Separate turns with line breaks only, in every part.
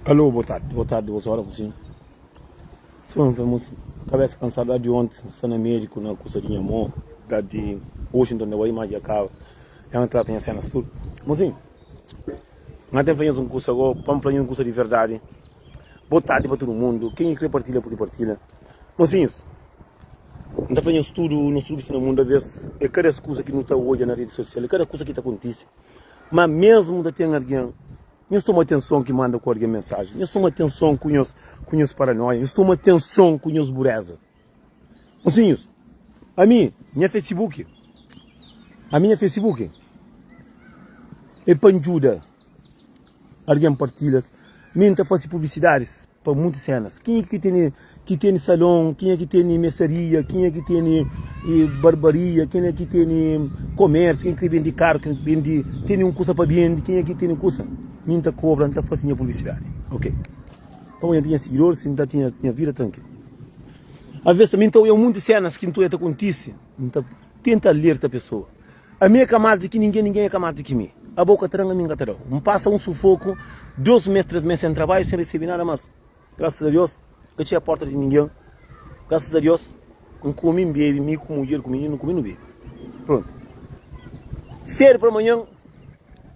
Alô, boa tarde, boa tarde, boa hora, sim. Só um moço, cabeça cansada de ontem, está na médico, na cusa de minha mão, da de Washington, da Bahia, mas já acaba. Já entra tem cenas tudo. Mocinho, não tem fazer um curso agora, para fazer um curso de verdade. Boa tarde para todo mundo. Quem quer partilha, pode partilha. Mocinhos, não tá fazendo estudo no estudo que está no mundo, às vezes, é cada coisa que não está hoje na rede social, é cada coisa que está acontecendo. Mas mesmo que tem alguém Nhos toma atenson ki manda ku algen mensajen. Nhos toma atenson ku nhos ku nhos paranoia. Nhos toma atenson ku nhos bureza. Mosinhus, ami, nha Facebook, ami nha Facebook é pa njuda algen partilhas. Mi N ta fase publisidadis pa munti senas. Kenha ki tene ki tene salon, kenha ki tene mesaria, kenha ki tene barbaria, kenha ki tene komersiu, kenha ki bende karu, kenha ki bende tene un kusa pa bende, kenha ki tene kusa, mi N ta kobra, N ta fase nha publisidadi, ok. Pamodi N ten nha sigidoris, N ta ten nha vida trankilu. Aves tanbe N ta oia munti senas ki N ta oia ta kontise, N ta tenta alerta pesoa. Ami é ka más di ki ningen, ningen é ka más di ki mi. Abo ka ta da-m, ami N ka ta da-u. N pasa un sufoku, dos mês, três mês sen trabadju, sen resebe nada más. Grasas a Deus, N ka txega pórta di ningen. Grasas a Deus, N kume, N bebe, mi ku mudjer ku mininu, nu kume, nu bebe. Prontu. Sédu pa manhan,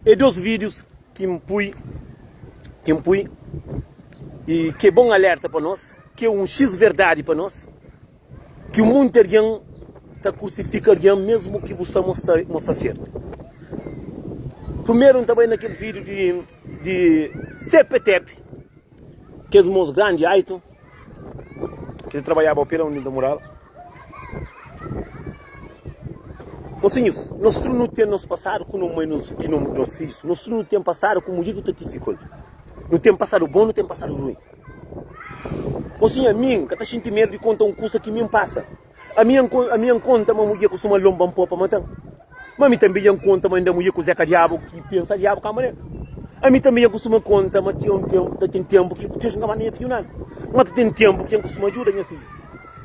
é dos vídius ki N pui, ki N pui, i ki é bon alerta pa nos, ki é un xis verdadi pa nos. Ki munti algen ta krusifika algen mesmu ki bu sta mo sta sertu. Primeru N ta bai na kel vídiu di di CPTEP, kes mos grandi aitu ki ta trabadjaba pela undi N ta moraba. Mosinhus, nos tudu nu ten nos pasadu ku no mai nos di no nos fidjus. Nos tudu nu ten pasadu ku mudjer ku ta tivi ku el. Nu ten pasadu bon, nu ten pasadu ruin. Mosinha, ami N ka ta xinti medu di konta un kusa ki mi N pasa. Ami N ami N konta ma mudjer kustuma lonba-m po pa mata-m. Ma ami tanbe dja N konta ma inda mudjer ku Zeka Diabu ki pensa diabu kamba nel. Ami tanbe dja N kustuma konta ma ten tenpu, ta ten tenpu ki Deus N ka manda nha fidju nada. Ma ta ten tenpu ki N kustuma djuda nha fidjus.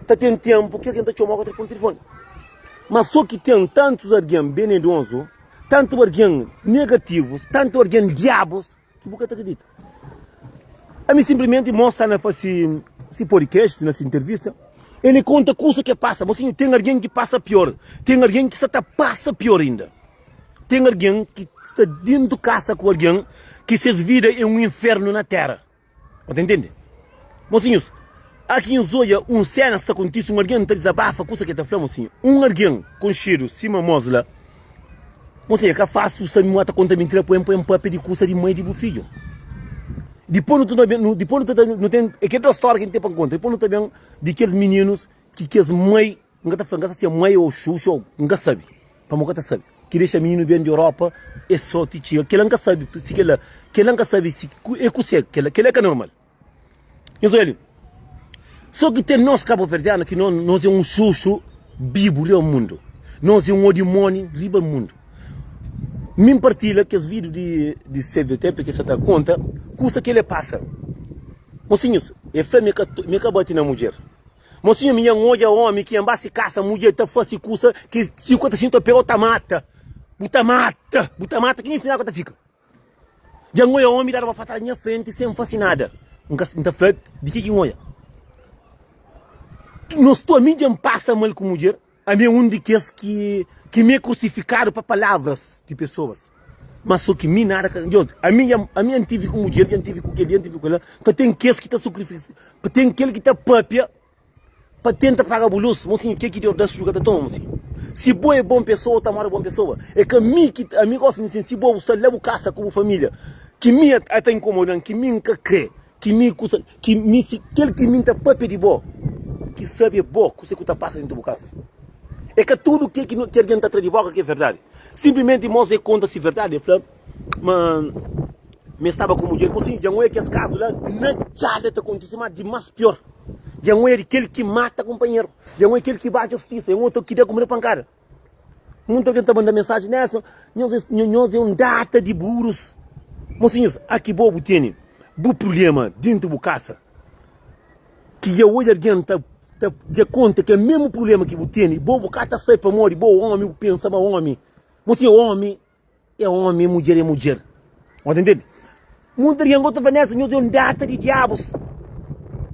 Ta ten tenpu ki algen ta txoma-u ka ta responde tilifoni. Ma so ki ten tantus algen benedozu, tantu algen negativus, tantu algen diabus, Ki bu ka ta kridita. Ami simplimenti mos sta na fasi si podcast, na si intervista, ele konta kusa ke pasa. Bo sinhu, ten algen ki pasa pior, ten algen ki sta ta pasa pior inda. Ten algen ki sta dentu kasa ku algen ki ses vida é un infernu na tera. Bo ta intende? Mosinhus, aki nhos odja un sena sta kontise, un algen ta dizabafa kusa ke ta fla, mosinhu. Un algen konxedu sima mos la, mosinhu, é ka fásil sabe ma ta konta mintira pa en papia di kusa di mai di bu fidju. Dipôs nu ta ben, dipôs nu ta, nu ten, é kel dos stória ki N ten pa N konta. Dipôs nu ta ben di kes mininus ki kes mai N ka ta fla, N ka sa si é mai ô xuxa ô, N ka sabe, pamodi N ka ta sabe. Ki dexa mininu ben di Europa é sô ti txiga. Kel-la N ka sabe si kel-la, kel-la N ka sabe si é kuse, kel-la, kel-la é ka normal. Nhos odja li, sô ki ten nos kabuverdianu ki nos é un xuxu bibu riba mundu, nos é un odimoni riba mundu. Mi N partilha kes vídiu di di CVTP ki sa ta konta kusa ki el é pasa. Mosinhus, el fla ma e ka bati na mudjer. Mosinhu mi nha n'odja omi ki enba si kasa mudjer ta fasi kusa ki si ku ta sinta pega ta mata bu ta mata bu ta mata ki nin final ka ta fika dja n'odja omi dadu bafatada nha frenti sen fasi nada n'ka n'ta fla di ki ki n'odja nos tu ami dja n'pasa mal ku mudjer. Ami é un di kes ki ki mi é krusifikadu pa palavras di pesoas, ma so ki mi nada ka Deus, ami dja ami dja N tivi ku mudjer, dja N tivi ku kel-li, dja N tivi ku kel-la, ka ten kes ki ta sukrifika, pa ten kel ki ta papia pa tenta paga bu lus, mosinhu, ke ki Deus da su ka ta toma, mosinhu. Si bo é bon pesoa, ta mora bon pesoa. É ka mi ki ami gosi di sin, si bo bu sta la bu kasa ku bu familia, ki mi a ta inkomodan, ki mi N ka kre. Ki mi ku ki mi si kel ki mi nta papia di bo ki sabi é bo kuse ku ta pasa dentu bu kasa. É ka tudu ke ki ki algen ta tra di boka ki é verdadi. Simplimenti mos e konta si verdadi e fla ma mi staba ku mudjer bo si dja n'oia kes kazu la na txada ta kontisi ma di mas pior. Dja n'oia di kel ki mata kunpanheru, dja n'oia kel ki ba justisa, dja n'oia ki da kumida pankada. Munti algen ta manda mensaji, Nelson, nhos é, nhos é un data di burus. Mosinhus, aki bo bu tene bu prubléma dentu bu kasa, ki dja odja algen ta, ta dja konta kel mesmu prubléma ki bu tene, bo bu ka ta sai pamodi bo omi, bu pensa ma omi. Mosinhu, omi é omi, mudjer é mudjer. Bo ta intende? Munti algen gosta fla Nelson, nhos é un data di diabus.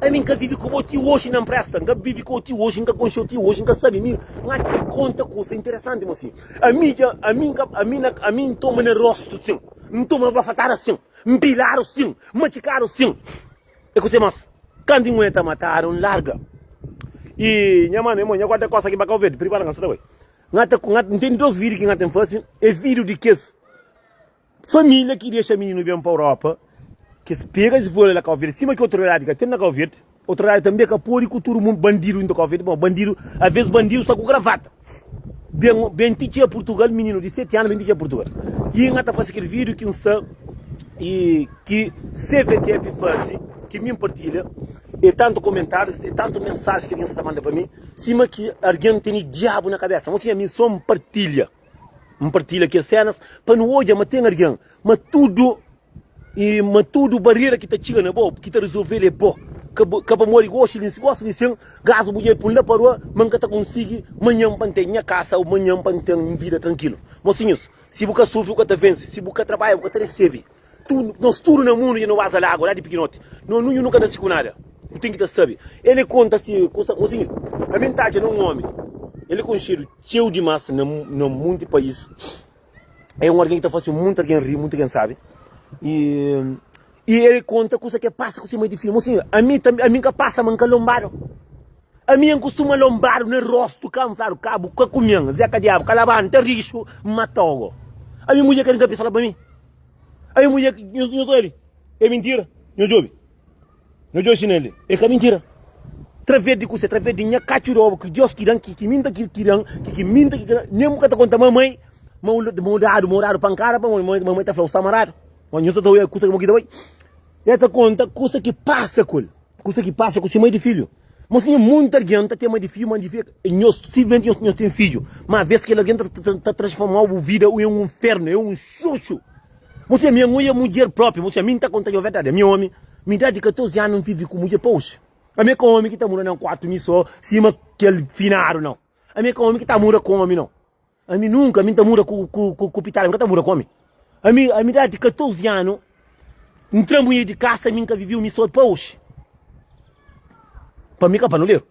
Ami N ka vive ku bo ti oxi na npresta, N ka vive ku bo ti oxi, N ka konxe-u ti oxi, N ka sabe. Mi N atxa ki konta kusa interesanti mo si. Ami dja, ami N ka, ami na, ami N toma na rostu sin, N toma bafatada sin, N piladu sin, N matxikadu sin. É kuse mas? Kantu N ta matadu, N larga. I nha manu, nha guarda kosta ki ba Kau Verdi, pripara N ka sta ta bai. N ata, N ten dos vídiu ki N ata fase, é vídiu di kes. Família ki dexa mininu ben pa Europa, kes pega es viola la Kau Verdi, sima ki otoridadi ka ten na Kau Verdi, otoridadi tanbe ka podi ku tudu mundu bandidu inta Kau Verdi, pamodi bandidu, aves bandidu sta ku gravata. Ben, ben ti txia Purtugal, mininu di 7 anu ben ti txia Purtugal. I N ta fasi kel vídiu ki N sta i ki CVTF fasi, ki mi N partilha, e tantu komentárius, e tantu mensaji ki algen sta ta manda pa mi, sima ki algen tene diabu na kabesa. Mon sinha, mi so N partilha. N partilha kes sénas pa nu odja ma ten algen, ma tudu i ma tudu barera ki ta txiga na bo, ki ta rezolve-l é bo. Ka bo, ka pamodi gosi di gosi di sin, gazu bu dja pun la pa rua, ma N ka ta konsigi manhan pa N ten nha kasa ô manhan pa N ten un vida trankilu. Mosinhus, si bu ka sufri bu ka ta vense, si bu ka trabadja bu ka ta resebe. Tudu, nos tudu na mundu dja no baza lagu la di pikinoti. No nunhu nu ka nasi ku nada. Nu ten ki ta sabe. El konta si kusa, mosinhu, ami N ta atxa na un omi, el é konxedu txeu dimas na na munti país. É un algen ki ta fasi munti algen ri, munti algen sabe. I i el konta kusa ke pasa ku si mai di fidju. Mosinhu, ami tambi, ami N ka pasa ma N ka lonbadu. Ami N kustuma lonbadu na rostu, ka N fladu ka bu ka kume-m, Zeka Diabu, ka labanta rixu, N matau go. Ami mudjer ka rinka pisa la pa mi. Ai mulher, nho nho ta li. É mintira? Nho djobe. Nho djobe sinal li. É ka mintira. Traves di kuse? Traves di nha katxu di obu ki Deus ki dan, ki ki minta ki ki dan, ki ki minta ki dan. Nem bu ka ta konta mamai ma u ma u dadu, ma u dadu pankada pa mamai, mamai ta fla u sta maradu. Ma nho ta ta oia kusa ki mo ki ta bai. El ta konta kusa ki pasa ku el. Kusa ki pasa ku si mai di filhu. Mo sinha munti algen ta ten mai di fidju, mai di fidju, nhos simplesmenti nhos nhos ten fidju, ma ves kel algen ta ta transformau bu vida em un infernu, em un xuxu. Mo sinha mi oia mudjer propi, mo sinha mi nta konta nho verdadi, ami omi, mi idadi di 14 anu nvivi ku mudjer pa oxi. Ami é ka omi ki ta mura na un kuartu mi so sima kel finadu nau. Ami é ka omi ki ta mura ku omi nau. Ami nunka, ami nta muda ku ku ku pitada, mi ka ta muda ku omi. Ami, ami idadi di 14 anu, N tra mulher di kasa, mi nka viviu mi so pa oxi. Pa mi ka panuleru.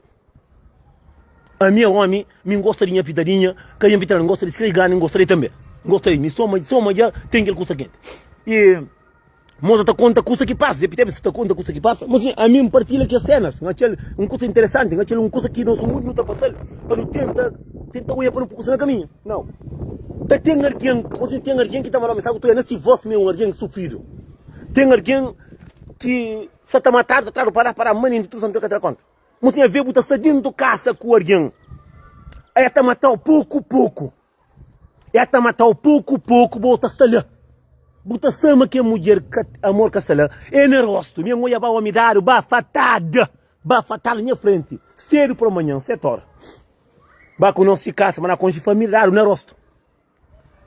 Ami é omi, mi ngosta di nha pitadinha, ka nha pitadinha, ngosta di skrebi grandi, ngosta di tambe. Ngosta di mi, soma, soma dja ten kel kusa kenti. E Moza ta konta kusa ki pasa, Zé Pitebe ta konta kusa ki pasa. Mozinho, ami N partilha kes senas, N atxa-l un kusa interesanti, N atxa-l un kusa ki nos mundu nu ta pasa-l, pa nu tenta, tenta oia pa nu pui kusa na kaminhu. Nau. Ta ten algen, mozinho, ten algen ki ta manda mensaji ku ta oia na si vos ma é un algen sufridu. Ten algen ki sa ta matadu, ta tradu pa la, pa la, manenti, tudu santu el ka ta da konta. Mozinho, avê bu ta sta dentu kasa ku algen, el ta matau poku poku. E ta matau poku poku bo ta sta la Bu ta sama ke mudjer ka amor ka sta la E na rostu mi N oia ba omi dadu ba fatada Ba fatada nha frenti sedu pa manhan 7 ora Ba ku nos si kasa ma na konxi familia dadu na rostu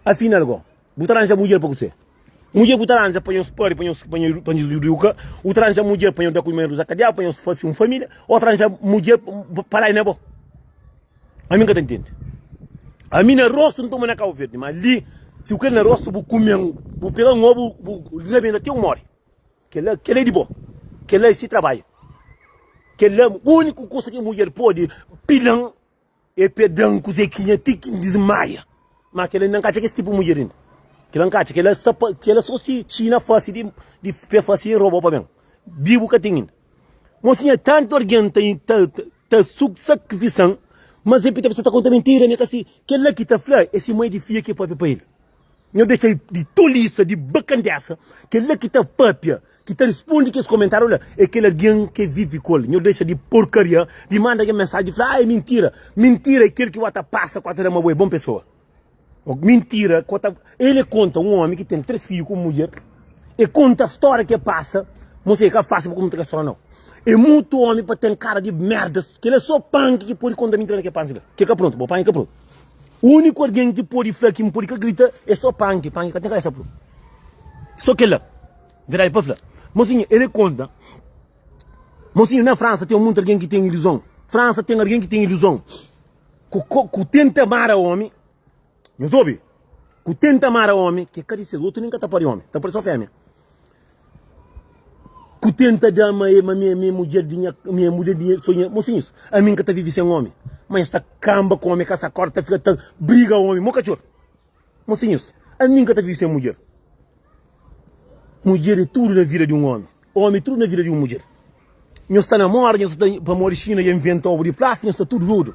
Afinal go bu ta ranja mudjer pa kuse? Mudjer bu ta ranja pa nhos pari pa nhos pa nhos pa nhos eduka U ta ranja mudjer pa nhos da ku nhos uza kadiaba pa nhos fasi un familia O ta ranja mudjer pa lai na bo Ami N ka ta ntende. Ami na rostu N toma na Cabo Verde, ma li si bu kre na rostu bu kume-m, bu pega-m o bu bu rabenta ti bu more. Kela kela é di bo, kela é si trabadju. Kela úniku kusa ki mudjer pode pila-m é pa da-m kuze ki nha ti ki N dismaia. Ma kela inda N ka atxa kes tipu mudjer inda. Kela N ka atxa, kela sa pa kela so si Xina fase di di pa fase robo pa ben. Bibu ka ten inda. Mosinha tantu algen ta ta ta sakrifisa-m, mas el ta ta konta mintira, mi ka si. Kel-la ki ta fla é si mai di fia ki papia pa el. Nho dexa di tolisa, di bakandesa. Kel-la ki ta papia, ki ta risponde kes komentáriu la, é kel algen ki vive ku el. Nho dexa di porkaria, di manda algen mensaji, di fla, ah, é mintira. Mintira é kel ki bu ta pasa ku ta da ma bo é bon pesoa. Mintira, ku ta. El é konta un ómi ki ten 3 fidju ku un mudjer, e konta stória ki e pasa, mosi e ka fásil pa konta kel stória nau. É mutu ómi pa ten kara di merda, kel é só panki ki pode konta mintira na kel pansi la, ki ka prontu, bo panki ka prontu. Úniku algen ki pode fla ki N pode ka grita é só panki, panki ka ten kabesa prontu. Só kel la, verdadi pa fla. Mosinhu, el é konta, mosinhu na Fransa ten mutu algen ki ten iluzon, Fransa ten algen ki ten iluzon, ku ku tenta mara ómi, nhos obi? Ku tenta mara omi ki ka di ses, otu nin ka ta pari omi, ta pari so femia. Ku tenta da ma e ma mi mi mudjer di nha mi é mudjer di nha so nha mosinhus ami nka ta vivi sen omi ma nhos ta kamba ku omi kasa korda ta fika ta briga omi mo katxor mosinhus ami nka ta vivi sen mudjer mudjer é tudu na vida di un omi omi é tudu na vida di un mudjer nhos ta namora nhos ta pamodi xina dja inventa obu di plasa nhos ta tudu dodu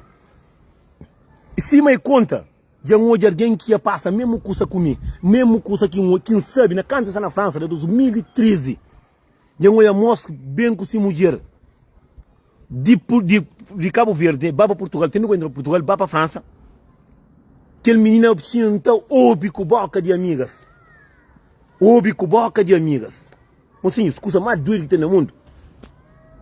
sima e konta. Dja N odja algen ki ia pasa mésmu kusa ku mi, mésmu kusa ki N ki N sabe na kantu N sta na Fransa na 2013. Dja N odja môs ben ku si mudjer di di di Kabu Verdi ba pa Purtugal, ten di entra pa Purtugal ba pa Fransa. Kel minina xinta obi ku boka di amigas, obi ku boka di amigas. Mosinhus, kusa más duedu ki ten na mundu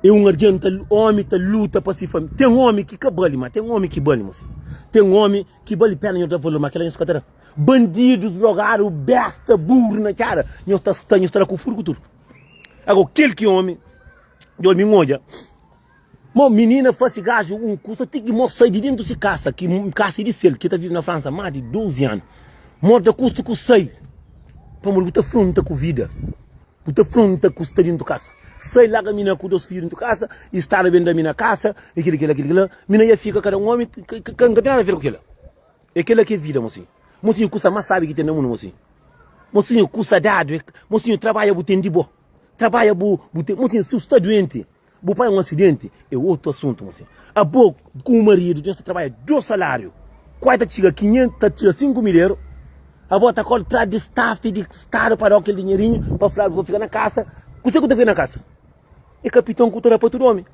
é un algen ta, ómi ta luta pa si família. Ten ómi ki ka bali, má ten ómi ki bali, mosinhu. Ten ómi ki bali péna nhos da valor, má kila nhos ka ta da. Bandidus, drogadu, besta, buru na txada, nhos ta sta, nhos ta da ku furu ku tudu. Agora, kel ki ómi, djobe mi N odja. Mo minina fasi gaju un kusa ti ki mo sai di dentu si kasa, ki kasa é di sel, ki ta vive na Fransa más di 12 anu. Mo da kustu ku sai, pamodi bu ta fronta ku vida, bu ta fronta ku sta dentu kasa. Sai larga mina ku dos fidju dentu kasa, i stadu ben da mina kasa, i kila kila kila kila, mina ia fika kada un omi, ka ka ten nada a ver ku kila. É kila ki é vida, mosinhu. Mosinhu, kusa más sabi ki ten na mundu, mosinhu. Mosinhu, kusa dadu, mosinhu, trabadja bu ten di bo, trabadja bu bu ten, mosinhu, si bu sta duenti, Bu pai un asidenti é otu asuntu mosinhu. Abo ku un maridu nhos ta trabadja dos saláriu kuai ta txiga 500 ta txiga 5 mil eru abo ta kori tras di staff di stadu pa dau kel dinheirinhu pa fla pa fika na kasa. Kuse ku ta fika na kasa? É kapiton ku ta da pa tudu omi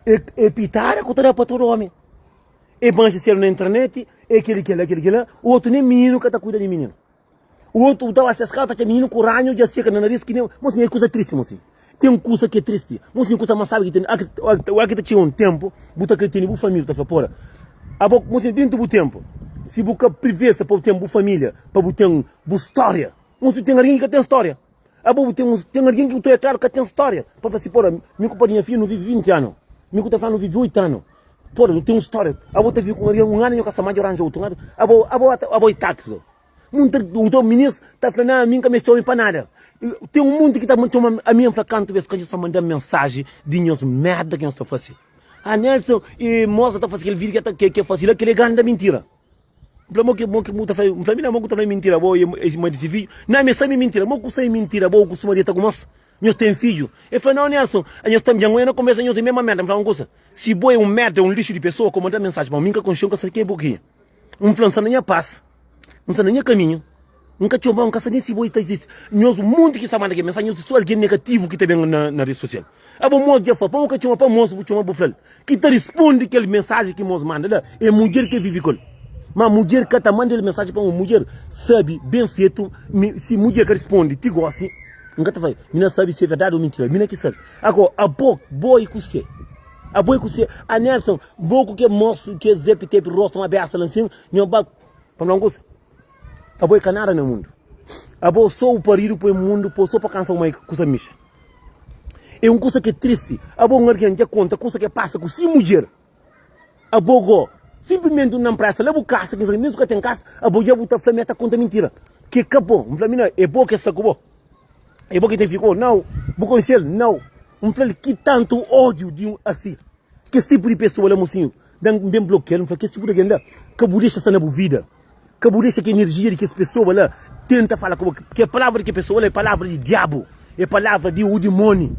é é pitada ku ta da pa tudu omi é manxa sedu na internet é keli kela keli kela otu nem mininu ka ta kuida di mininu. O otu ta ba ses kasa ta txeu mininu ku ranhu dja seka na naris ki nem mosinhu é kusa tristi mosinhu ten kusa ki é tristi mosinhu kusa mas sabi ki ten ora ki ta txega un tempu bu ta kre tene bu familia bu ta fla pora abo mosinhu dentu bu tempu si bu ka privesa pa bu ten bu familia pa bu ten bu storia mosinhu ten algen ki ka ten storia abo bu ten ten algen ki bu ta oja klaru ka ten storia pa fla si pora mi ku pa di nha fidju nu vivi 20 anu mi ku ta fla nu vivi 8 anu pora nu ten un storia abo ta vivi ku un algen un anu nho ka sta mas dja ranja otu un anu abo abo abo i taxi. Munta nton minis ta fla na ami nka meste omi pa nada. Ten un munti ki ta txoma ami, N fla kantu bes ka nhos ta manda mensaji di nhos merda ki nhos ta fase. Ah Nelson e mosa ta fase kel video ke ke fase la, kel é granda mintira. N fla mo ki mo ki bu ta fla, N fla mi na mo ku ta fla mintira bo e mãe di si fidju. Na mi sabi mintira, mo ku sabi mintira bo kustuma deta ku mos? Nhos ten fidju? El fla nau Nelson, nhos ta dja ngonha na konbersa nhos é mema merda. N fla un kusa, si bo é un merda, un lixu di pesoa, ko manda mensaji pa mi, mi nka konxe-u, nka sabi ken é bo ki é. N fla, N sta na nha pas, N sta na nha kaminhu, N ka txoma-u, N ka sabe nen si bo ta izisti. Nhos, monti ki sta manda kel mensajen, nhos é so algen negativu ki ta ben na na redi sosial. Abo mos dja fla, pamodi bu ka txoma pa mos, bu txoma bu fla-l. Ki ta risponde kel mensajen ki mos manda la é mudjer ki el vive ku el. Ma mudjer ka ta manda el mensajen pamodi mudjer sabe ben fetu mi si mudjer ka risponde ti gosi, N ka ta fla, mi na sabe si é verdadi o mintira, mi na ki sabe. Ago, abo, bo i kuse? Abo é kuse? A Nelson, bo ku ke mos, ke zep tep rosto ma besta la nsin, nho ba pa mla un kusa? Abo é ka nada na mundu. Abo so u paridu poi mundu po so pa kansa uma kusa mixa. É un kusa ke tristi. Abo un argen dja konta kusa ke pasa ku si mudjer. Abo go, simplesmente un na mpresta la bu kasa, kin sabe, mesmu ka ten kasa, abo dja bu ta fla mi ta konta mintira. Ke ka bo. N fla mi na, é bo ke sta ku bo. É bo ki ten fika, oh, nau, bu konxe-l? Nau. N fla-l, ki tantu ódiu di un asi? Kes tipu di pesoa la, mosinhu, da-m, N ben blokia-l. N fla, kes tipu di algen la, ka bu dexa sta na bu vida. Ka bu dexa ki enerjia di kes pesoa la tenta fala ku bo. Ke palavra di ke pesoa la é palavra di diabu, é palavra di u dimoni.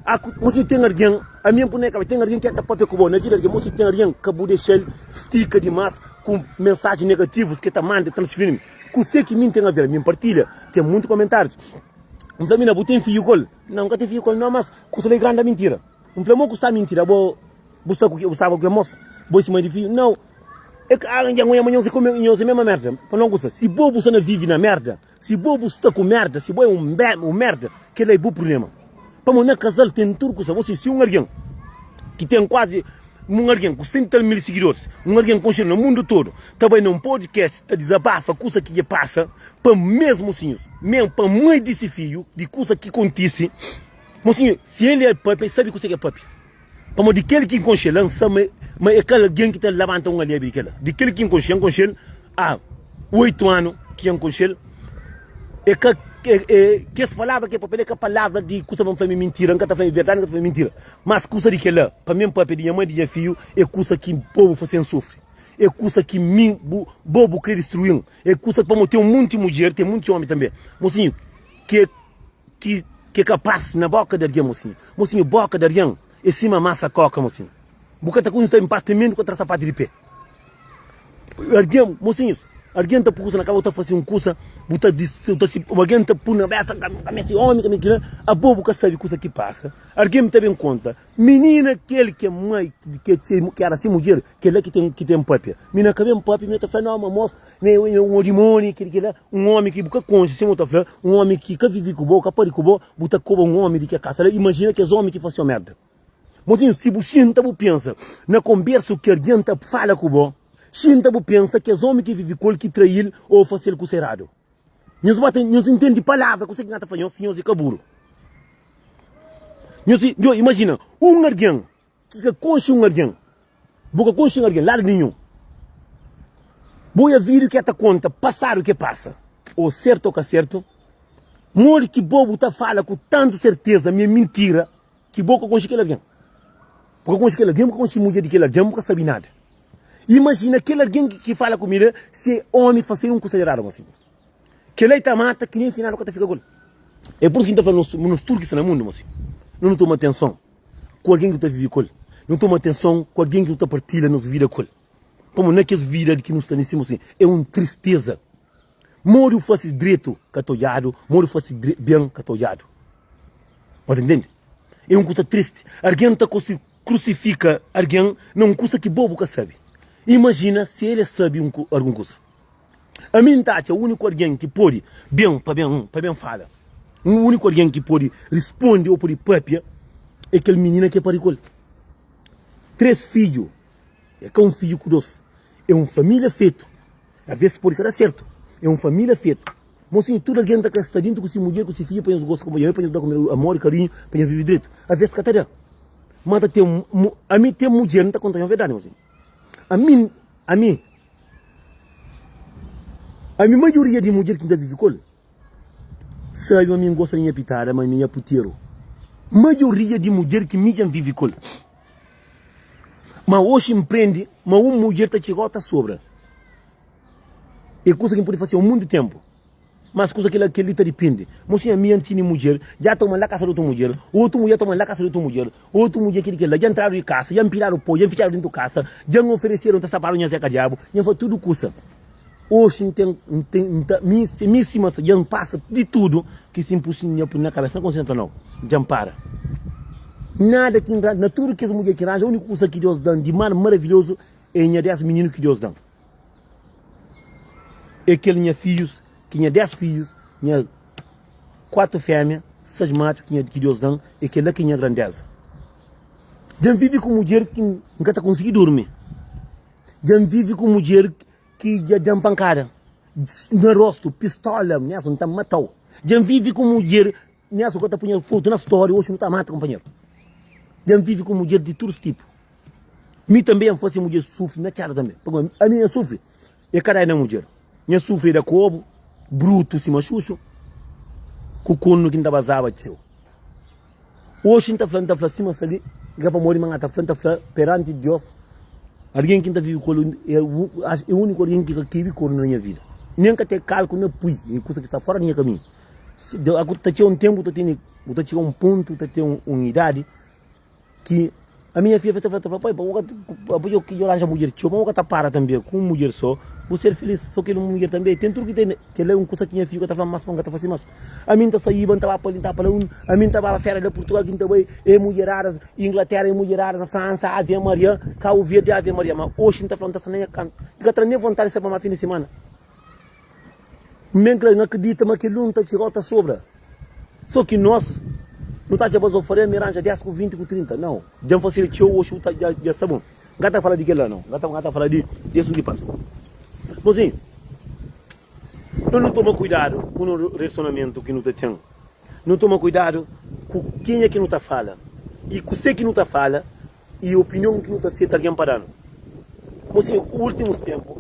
A ku, mosinhu, ten algen, ami N pui na nha kabesa, ten algen ki ta papia ku bo na vida di algen. Mosinhu, ten algen, ka bu dexa-l stika dimás ku mensajen negativus ki ta manda, transfiri-m. Kuse ki mi N ten aver? Mi N partilha, ten monti komentárius. N fla, Mina, bu ten fidju ku el? Nau, N ka ten fidju ku el. Nau, mas kusa la é grandi mintira. N fla, Mo ku sta mintira? Bo, bu sta ku, bu staba ku kel mos? Bo é si mai di fidju? Nau. É ka dja N oia ma nhos é kume, nhos é mema merda. Pa nau kusa, si bo bu sta na vivi na merda, si bo bu sta ku merda, si bo é un un merda, kel-la é bu prubléma. Pamodi na kazal ten tudu kusa. Bo si, si un algen ki ten kuazi un algen ku 100 i tal mil sigidoris, un algen konxedu na mundu todo, ta bai na un podcast ta dizabafa kusa ki dja pasa pa mesmu sinhus, mesmu pa mai di si fidju, di kusa ki kontise. Mosinhu, si el é papia, el sabe kuse ki é papia. Pamodi di kel ki N konxe-l, N sabe ma é ka algen ki ta labanta un alebi di kel-la. Di kel ki N konxe-l, N konxe-l há oitu anu ki N konxe-l, é ka. Kes palavra ki é papia la é ka palavra di kusa pa N fla mi mintira. N ka ta fla mi verdadi, N ka ta fla mi mintira. Mas kusa di kel-la, pa mi N papia di nha mai, di nha fiju, é kusa ki bo bu fase-m sufri. É kusa ki mi bu bo bu kre distrui-m. É kusa pamodi ten munti mudjer, ten munti omi tanbe, mosinhu, ki ki ki é kapas na boka di algen, mosinhu. Mosinhu, boka di algen é sima masa koka, mosinhu. Bu ka ta konsigi sta inpas te mendu ka tra sapatu di pe. Algen, mosinhus, algen ta pui kusa na kaba, bu ta fasi un kusa, bu ta dis, bu ta si, algen ta pui na kabesa, ka meste omi, ka meste kila, abo bu ka sabi kusa ki pasa. Algen ta ben konta, minina kel ki é mai, ki ki era si mudjer, kela ki ten ki ten papia. Mina ka ben papia, mina ta fla, no, ma mos, ne un dimoni, kila kila, un omi ki bu ka konxe, sima bu ta fla, un omi ki ka vivi ku bo, ka pari ku bo, bu ta koba un omi di ke kasa la, imajina kes omi ki fasi merda. Mozinhu, si bu xinta bu pensa na konbersu ki algen ta fala ku bo, xinta bu pensa kes omi ki vivi ku el ki trai-l ô fase-l kusa eradu. Nhos ba ta, nhos intende palavra kuse ki N ta fla nhos si nhos é ka buru. Nhos, nho imajina un algen ki ka konxe un algen, bu ka konxe un algen ladu ninhun, bu oja vídiu ki el ta konta pasadu ki el pasa, ô sertu ô ka sertu, modi ki bo bu ta fala ku tantu serteza ma é mintira? Ki bo ka konxe kel algen. Bu ka konxe kel algen, bu ka konxe mudjer di kel algen, bu ka sabe nada. Imajina kel algen ki fala ku mi la, se omi fase un kusa eradu gosi. Kel-la i ta mata ki nen final ka ta fika ku el. É pur isu ki N ta fla nos, nos tudu ki sta na mundu, mosi, no nu toma atenson ku algen ki nu ta vive ku el. Nu toma atenson ku algen ki nu ta partilha nos vida ku el. Pamodi na kes vida ki nu sta nisi, mosi, é un tristeza. Modi bu fase dretu ka ta odjadu, modi bu fase ben ka ta odjadu. Bu ta ntende? É un kusa tristi. Algen ta konsigi krusifika algen na un kusa ki bo bu ka sabe. Imajina si el sabe un algun kusa. Ami N ta atxa úniku algen ki pode ben pa ben pa ben fala, un úniku algen ki pode risponde ô pode pâpia é kel minina ki el pari ku el. 3 fidju, é ka un fidju ku 2, é un família fetu. Aves pode ka da sertu. É un família fetu. Mosinhu, tudu algen ta kre sta dintu ku si mudjer, ku si fidju pa nhos gosta kunpanheru, pa nhos da kunpanheru amor i karinhu, pa nhos vive dretu. Aves ka ta da. Ma ta ten, ami ten mudjer, N ta konta nhos verdadi, mosinhu. Ami, ami, ami maioria di mudjer ki N ta vive ku el, sabe ma mi N gosta di nha pitada, ma mi nha puteru. Maioria di mudjer ki mi dja N vive ku el. Ma oxi N prende ma un mudjer ta txiga o ta sobra. É kusa ki N pode fase un monti tenpu. Mas kusa kila kel-li ta dipende. Mosinha, ami N tene mudjer, dja toma la kasa di otu mudjer, otu mudjer toma la kasa di otu mudjer, otu mudjer kel-li kel-la, dja ntradu di kasa, dja npiladu po, dja nfitxadu dentu kasa, dja N oferesedu, N ta sapadu nha Zeka Diabu, dja N fase tudu kusa. Oxi N ten, N ten, N ta, mi, mi sima dja N pasa di tudu ki si N pui nha na kabesa, N ka konsentra nau, dja N para. Nada ki N ranja, na tudu kes mudjer ki N ranja, uniku kusa ki Deus da-m di mar maravilhozu é nha 10 mininu ki Deus da-m. É kel nha fidjus, ki nha 10 fidjus, nha 4 fémia, 6 matxu ki nha, ki Deus da-m, é kel-la ki é nha grandeza. Dja N vive ku mudjer ki N ka ta konsigi durmi. Dja N vive ku mudjer ki dja da-m pankada na rostu, pistola, Nelson, N ta mata-u. Dja N vive ku mudjer, Nelson, ka ta punha fotu na story, oxi nu ta mata kunpanheru. Dja N vive ku mudjer di tudu tipu. Mi tanbe N fase mudjer sufri na txada tanbe. Pabia ami N sufri, e ka dai na mudjer. Nha sufri e da kobu, brutu sima xuxu, ku kornu ki N ta bazaba txeu. Oxi N ta fla, N ta fla sima sta li, i ka pamodi ma N ta fla, N ta fla peranti Dios, algen ki N ta vive ku el é é úniku algen ki ka kibi kornu na nha vida. Nen N ka ten kalku na pui, é kusa ki sta fora di nha kaminhu. Ta txega un tenpu, bu ta tene, bu ta txega un pontu, bu ta ten un idadi ki ami nha fia ta fla, ta fla, pai, pa bo ka, pa bo ki ranja mudjer txeu, pa bo ka ta para tanbe ku un mudjer so, bu ser filis so kel un mudjer tanbe, ten tudu ki ten, kel la é un kusa ki nha fidju ka ta fla mas pa N ka ta fase mas. Ami N ta saiba, N ta ba pa li, N ta ba pa la, ami N ta baba fera la Purtugal ki N ta bai, e mudjeradas, Inglatera e mudjeradas, Fransa, Ave Maria, Kabu Verdi, Ave Maria, ma oxi N ta fla, N ta sta na nha kantu, N ka tra nen vontadi di sai pa mar fin di simana. N ben kre, N akredita ma kel un ta txiga o ta sobra. So ki nos, nu ta atxa bazofaria mi ranja 10 ku 20 ku 30. Nau, dja N fasel txeu, oxi bu ta, dja, dja sta bon. N ka ta fala di kel-la, nau. N ka ta, n ka ta fala di, di asuntu ki pasa. Mozinhu, no nu toma kuidadu ku no relasionamentu ki nu ta ten. Nu toma kuidadu ku kenha ki nu ta fala i kuse ki nu ta fala i opinion ki nu ta seta algen pa da-nu. Mozinhu, últimus tenpu,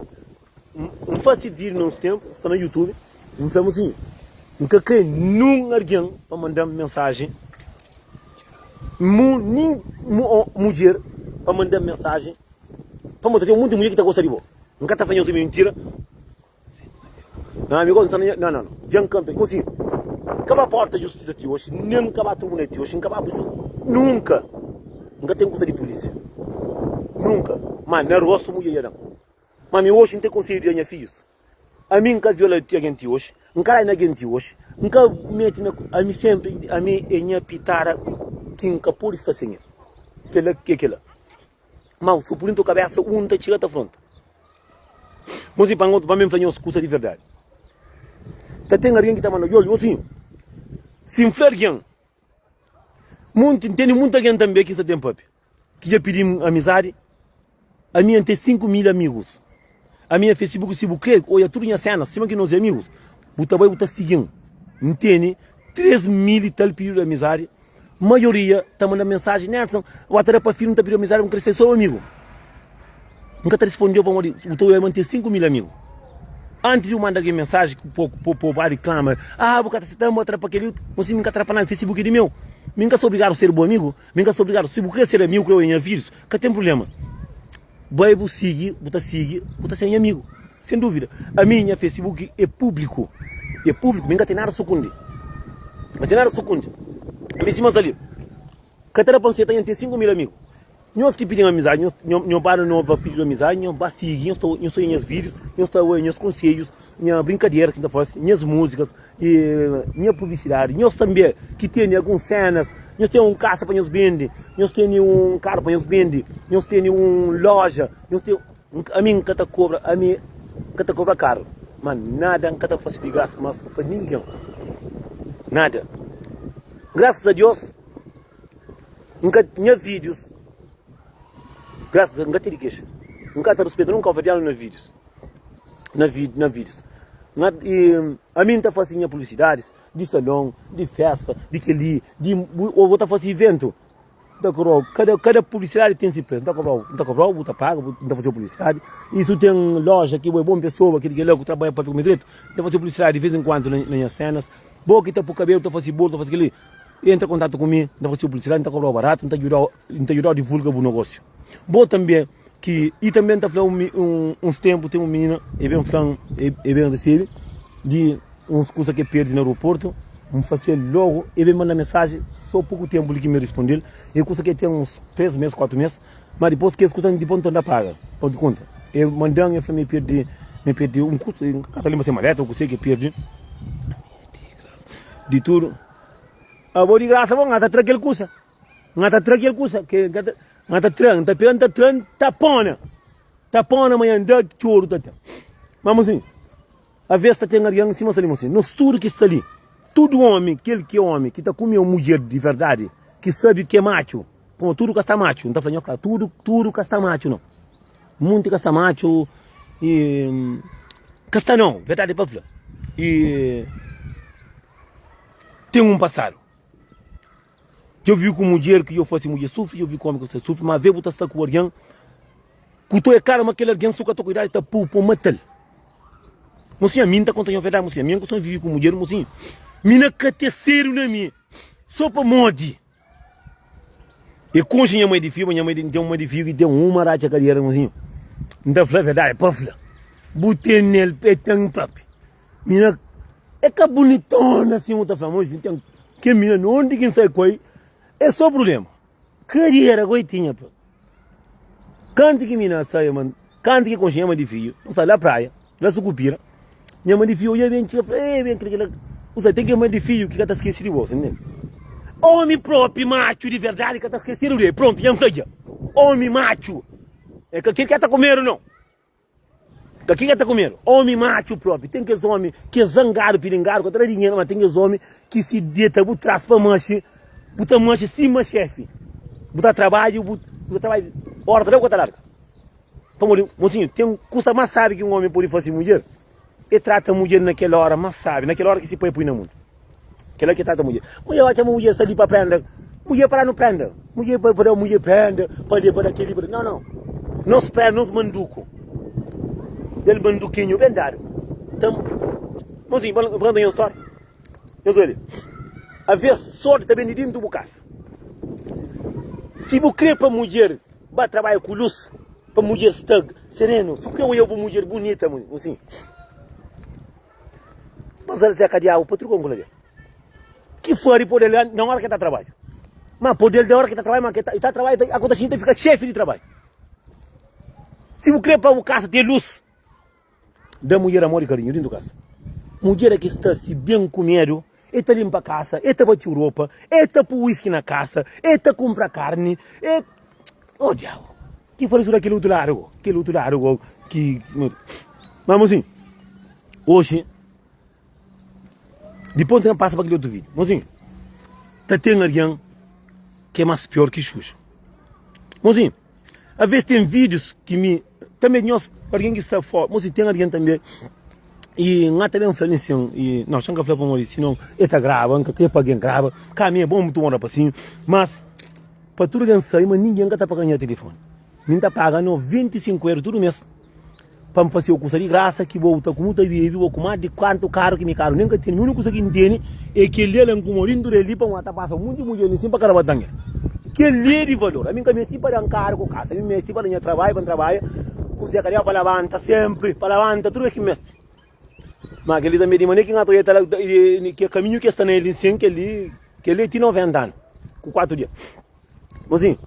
N fase vídiu na uns ténpu, sta na YouTube, N fla mozinhu. N ka krê nun algen pa manda-m mensajen, nin mudjer pa manda-m mensajen, pamodi ta ten monti mudjer ki ta gosta di bo. N ka ta fla nhos mintira. Nha amigu, N sta na nha. Nau, nau, dja N kanpe. Gosi, N ka ba porta justisa ti oxi, nen N ka ba tribunal ti oxi, N ka ba Nunka N ka ten kusa di pulisia. Nunka. Ma na rostu mudjer dja da-m. Ma mi oxi N ten konselhu di da nha fidjus. Ami N ka viola ti algen ti oxi, N ka rai na algen ti oxi, N ka mete na. Ami senpri, ami é nha pitada ki N ka pode sta sen el. Kela ki é kela. Ma su pudi ntu kabesa un ta txiga ta fronta. Mosi pa ngotu pa mi fla nhos kusa di verdadi. Ta ten algen ki ta manda oi mosinhu. Si N fla algen, monti N tene munti algen tanbe ki sta ten papia, ki dja pidi-m amizadi. Ami N ten 5000 amigus. Ami na Facebook si bu kre oia tudu nha senas sima ki nos é amigus, bu ta bai bu ta sigin. N tene 3000 i tal pididu di amizadi. Maioria ta manda mensaji, Nelson, bu ta da pa filmu ta pidi amizadi, bu kre ser so amigu. N ka ta rispondeu pamodi bu ta oia ma N ten 5000 amigu. Antis di bu manda algen mensaji ku po po po ba riklama, ah bu ka ta seta-m, bu ta da pa kel-li, bu si mi N ka ta da pa nada, Facebook é di meu. Mi N ka sta obrigadu ser bu amigu, mi N ka sta obrigadu. Si bu kre ser amigu, kre oia nha vídius, ka ten prubléma. Bai bu sigi, bu ta sigi, bu ta ser nha amigu. Sen dúvida. Ami, nha Facebook é públiku. É públiku, mi N ka ten nada sukundi. N ka ten nada sukundi. Ami sima sta li, ka ta da pa N seta nha N ten 5000 amigu. Nhos ki pidi-m amizadi, nhos, nho, nho ba na nova pididu amizadi, nho ba sigi, nhos ta, nhos ta oia nhas vídius, nhos ta oia nhas konsedjus, nha brinkadera ki N ta fase, nhas múzikas, i nha publisidadi. Nhos tanbe ki tene alguns sénas, nhos ten un kasa pa nhos bende, nhos tene un karu pa nhos bende, nhos tene un lója, nhos ten. Ami N ka ta kobra, ami N ka ta kobra karu, ma nada N ka ta fase di grasa mas pa ningen, nada. Grasas a Dios. N ka nha vídeos Graças a N ka tene kexa N ka ta ruspeta nunka oferdianu na vídeos Na vídeo na vídeos N e ami N ta fasi nha publisidadis di salon di festa di keli di o bo ta fasi iventu N ta kobrau kada kada publisidadi ten si presu N ta kobrau N ta kobrau bu ta paga bu N ta fasiu publisidadi i si bu ten loja ki bo é bon pesoa kili kila ku trabadja papia ku mi dretu N ta fasiu publisidadi di vez en kuandu na nha senas Bo ki ta pui kabelu ta fasi bolu ta fasi kili Entra kontatu ku mi, N ta fasiu publisidadi, N ta kobrau baratu, N ta djudau, N ta djudau divulga bu nogósiu. Bo tanbe ki, i tanbe N ta fla un, uns tenpu ten un minina, e ben fla-m, e ben resebe di uns kusa ki e perde na aeroportu, N fase-l logu, e ben manda mensaji, so poku tenpu li ki mi risponde-l, e kusa ki e ten uns 3 mes, 4 mes, ma dipos kes kusa dipos N torna paga, pa di konta. E manda-m, e fla-m e perde, e perde un kusa, N ka ta lenbra se maleta o kuse ki e perde, di tudu. Abo di grasa bo, N ta tra kel kusa. N ta tra kel kusa. Ke, N ta tra, N ta pega, N ta tra, N ta pona. Ta pona manhã, N da txoru ta ten. Ma mosinhu, aves ta ten algen sima sta li mosinhu. Nos tudu ki sta li, tudu omi, kel ki é omi, ki ta kume un mudjer di verdadi, ki sabe ki é matxu, pamodi tudu ka sta matxu, N ta fla nho klaru, tudu, tudu ka sta matxu nau. Munti ka sta matxu i ka sta nau, verdadi pa fla. I. Ten un pasadu. Dja vi ku mudjer ki dja fase mudjer sufri, dja vi ku omi ki fase sufri, ma ave bu ta sta ku algen ku to é klaru ma kel algen su ka ta kuidadu ta pô pô matal. Mosinhu, ami N ta konta nho verdadi, mosinhu, ami N kustuma vive ku mudjer, mosinhu, mi na ka te seru na mi so pamodi E konxe nha mai di fiu, ma nha mai di, N ten un mai di fiu ki ten uma ratxa kadiera, mosinhu. N ta fla verdadi, pa fla, bu tene-l pa e ten propi. Mina é ka bunitona sin bu ta fla, mosinhu, ten ke mina nonde ki N sai ku ei, é so prubléma. Kadiera goitinha pa. Kantu ki mina sai, ma kantu ki konxe nha mai di fiu, nu sai la praia, la Sukupira. Nha mãe di fidju odja ben txiga fla, Ei, ben kre kila. Bu sabe, ten ke mãe di fidju ki ka ta skese di bo, sa ntende? Omi propi matxu di verdadi ka ta skesedu di el. Prontu, dja N fla dja. Omi matxu é ka kel ki ka ta kumedu, nau. Ka kel ki ka ta kumedu. Omi matxu propi. Ten kes omi ki é zangadu, pilingadu, ka ta da dinheru, ma ten kes omi ki si deta bu tras pa maxi, bu ta maxi sima xefi. Bu ta trabadja, bu ta trabadja, ora ta da bu ka ta larga. Pamodi, mosinhu, ten kusa más sábi ki un ómi pode fase mudjer, é trata mudjer na kel óra más sábi, na kel óra ki se pai pui na mundu. Kel-la ki é trata mudjer. Mudjer atxa ma mudjer sta li pa prenda. Mudjer pa da-nu prenda. Mudjer pa da mudjer prenda, pa li, pa da kel-li, pa da. Nau, nau. Nos prenda, nos manduku. Del mandukinhu ben dadu. Tam, mosinhu, pa N konta nhos stória. Nhos obi, aves sorti ta ben di dintu bu kasa. Si bu kre pa mudjer ba trabadja ku lus, pa mudjer sta serenu, si bu kre oja bu mudjer bunita, mosinhu, Bazal Zeka Diabu pa truka un kula del. Ki fari pode el na ora ke ta trabadja. Ma pode el da ora ke ta trabadja, ma ke ta, ta trabadja, ta, akonta xinti ta fika xefi di trabadju. Si bu kre pa bu kasa ten lus, da mudjer amor i karinhu dintu kasa. Mudjer é ki sta si ben kumedu, e ta limpa kasa, e ta bati ropa, e ta pui whisky na kasa, e ta kumpra karni, e Oh diabu, ki fala su da kel otu ladu go, kel otu ladu go ki Ma mosinhu, oxi dipôs N pasa pa kel otu vídiu. Mosinhu, ta ten algen ki é más pior ki Xuxa. Mosinhu, avês ten vídius ki mi tanbê nhos algen ki sta fora, mosinhu ten algen tanbê i N ta ben fla li sin, i no, xa N ka fla pamodi sinon e ta graba, N ka kre pa algen graba, ka mi é bon mutu bon rapasinhu, mas Pa tudu algen sabe ma ningen ka ta paga nha tilifoni. Mi N ta paga 95 euro tudu mes pa N fase kusa di grasa ki bo ta kumu ta bebe, bo ku mas di kuantu karu ki mi karu nen ka tene. Mi uniku kusa ki N tene e kel li, ala N kuma dintu del li pa N ta pasa munti mudjer li sin pa karabatan el. Kel li e di valor. Ami N ka mesti pa dan karu ku kasa, mi mesti pa da nha trabadju pa N trabadja ku Zé Kadiau pa labanta senpri, pa labanta tudu ke ki N mesti. Ma kel-li tanbê di manera ki N ata odja ta la ke kaminhu ki es sta na el nsin kel-li kel-li é ti 90 anu ku 4 dia. Mosinhu,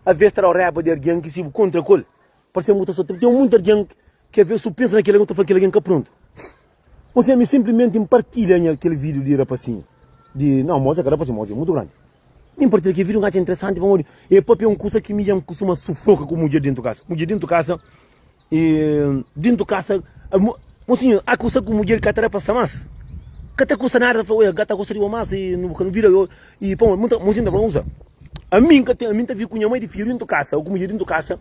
aves ta da-u raiba di algen ki si bu kontra ku el, parse bu ta sota. Ten monti algen ki aves su pensa na kel algen bu ta fla kel algen ka prontu. Mosinhu, ami sinplimenti N partilha nha kel vídiu di rapasinhu di nau mosi é ka rapasinhu, mosi é mutu grandi. Mi N partilha kel vídiu N atxa interesanti pamodi e papia un kusa ki mi dja N kustuma sufoka ku mudjer dentu kasa. Mudjer dentu kasa E dintu kasa, mosinhu, a kusa ku mudjer ka ta da pa sta mas. Ka ta kusa nada, ta fla, oia, ka ta gosta di bo mas, e nu ka nu bira, e pamodi, muta, mosinhu ta fla, usa. Ami ka ten, ami ta vive ku nha mai di fidju dintu kasa, ou ku mudjer dintu kasa,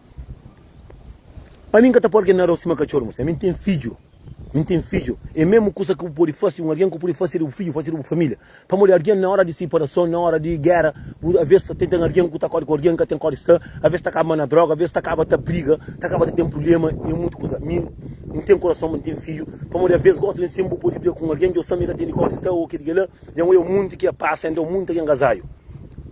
ami ka ta poi algen na rua sima katxor, mosinhu, ami ten fidju, mi ten fidju, e mesmu kusa ki bu podi fasi un algen ku podi fasi di bu fidju, fasi di bu familia. Pamodi algen na ora di siparason, na ora di géra, bu aves ta ten algen ku ta kóre ku algen ka ten kóre sta, aves ta kaba na dróga, aves ta kaba ta briga, ta kaba ta ten prubléma i monti kuza. Mi, N ten korason ma N ten fidju, pamodi aves gosta di nsin bu pode briga ku un algen dja bu sabe ma el ka ten di kóre sta ô kel ki kel-la. Dja N odja monti ki a pasa, N da monti algen gazadju.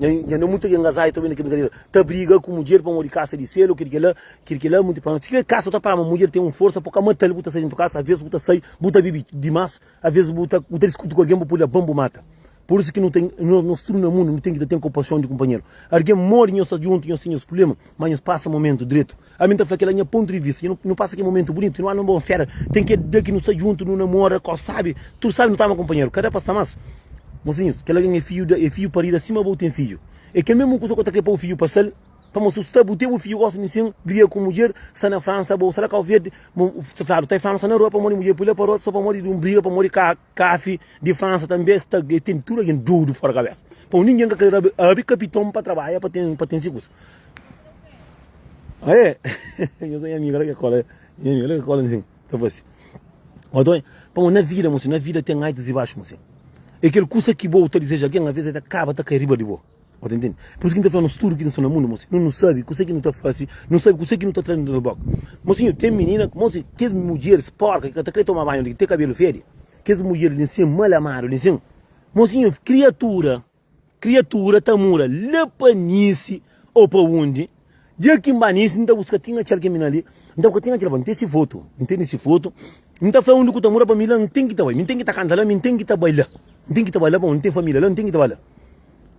Dja N da monti algen gazadju ta obi na kel brinkadera, ta briga ku mudjer pamodi kasa di sel ô kel ki kel-la, kel ki kel-la, monti prubléma. Si kel kasa bu ta fala ma mudjer ten un forsa pa ka mata-l, bu ta sai dentu kasa, aves bu ta sai, bu ta bibi dimás. Aves bu ta bu ta diskuti ku algen bu pode leba-m bu mata. Pur isu ki nu ten nos nos tudu na mundu nu ten ki ta ten konpaxon di kunpanheru. Algen móre nhos sta djuntu nhos ten nhos prubléma má nhos pasa momentu dretu. Ami N ta fla kel-la nha pontu di vista. Nu pasa kel momentu bunitu nu anda un bon féra ten kel dia ki nu sta djuntu nu namora kau sabi tudu sabi nu ta ama kunpanheru ka da pa sta más. Mosinhus kel algen é fidju da é fidju parida sima bo ten fidju. É kel mésmu kuza ku ta kre pa bu fidju pasa-l. Pamodi su sta bu ten bu fidju gosi nisin briga ku mudjer sta na Fransa bo sta la Kau Verdi sta fladu ta Fransa na rua pamodi mudjer pui la pa rua so pamodi di un briga pamodi ka kafi di Fransa tambe sta e ten tudu algen dodu fora kabesa pamodi ningen ka kre abi kapiton pa trabadja pa ten pa ten si kusa aê nhos é nha amiga la ke kola nha amiga la ke kola nisin ta fasi otoin pamodi na vida mosinhu na vida ten altus i baxu mosinhu e kel kusa ki bo ta dizeja algen aves e ta kaba ta kai riba di bo. Bo ta intende? Pur isu ki N ta fla nos tudu ki nu sta na mundu, mosi, nu nu sabe kuse ki nu ta fase, nu sabe kuse ki nu ta tra di nos boka. Mosinhu, ten minina, mosi, kes mudjeris porka ki ka ta kre toma banhu, ki ten kabelu fedi, kes mudjer li nsin, mal amadu li nsin. Mosinhu, kriatura, kriatura ta mura la pa Nisi o pa undi, dia ki N ba Nisi, N ta buska tinha txal kel minina li, N ta buska tinha txal, N ten si fotu, N tene si fotu, N ta fla undi ku ta mura pa mi la, N ten ki ta bai, mi ten ki ta kanta la, mi ten ki ta bai la, N ten ki ta bai la, pamodi N ten familia la, N ten ki ta bai la.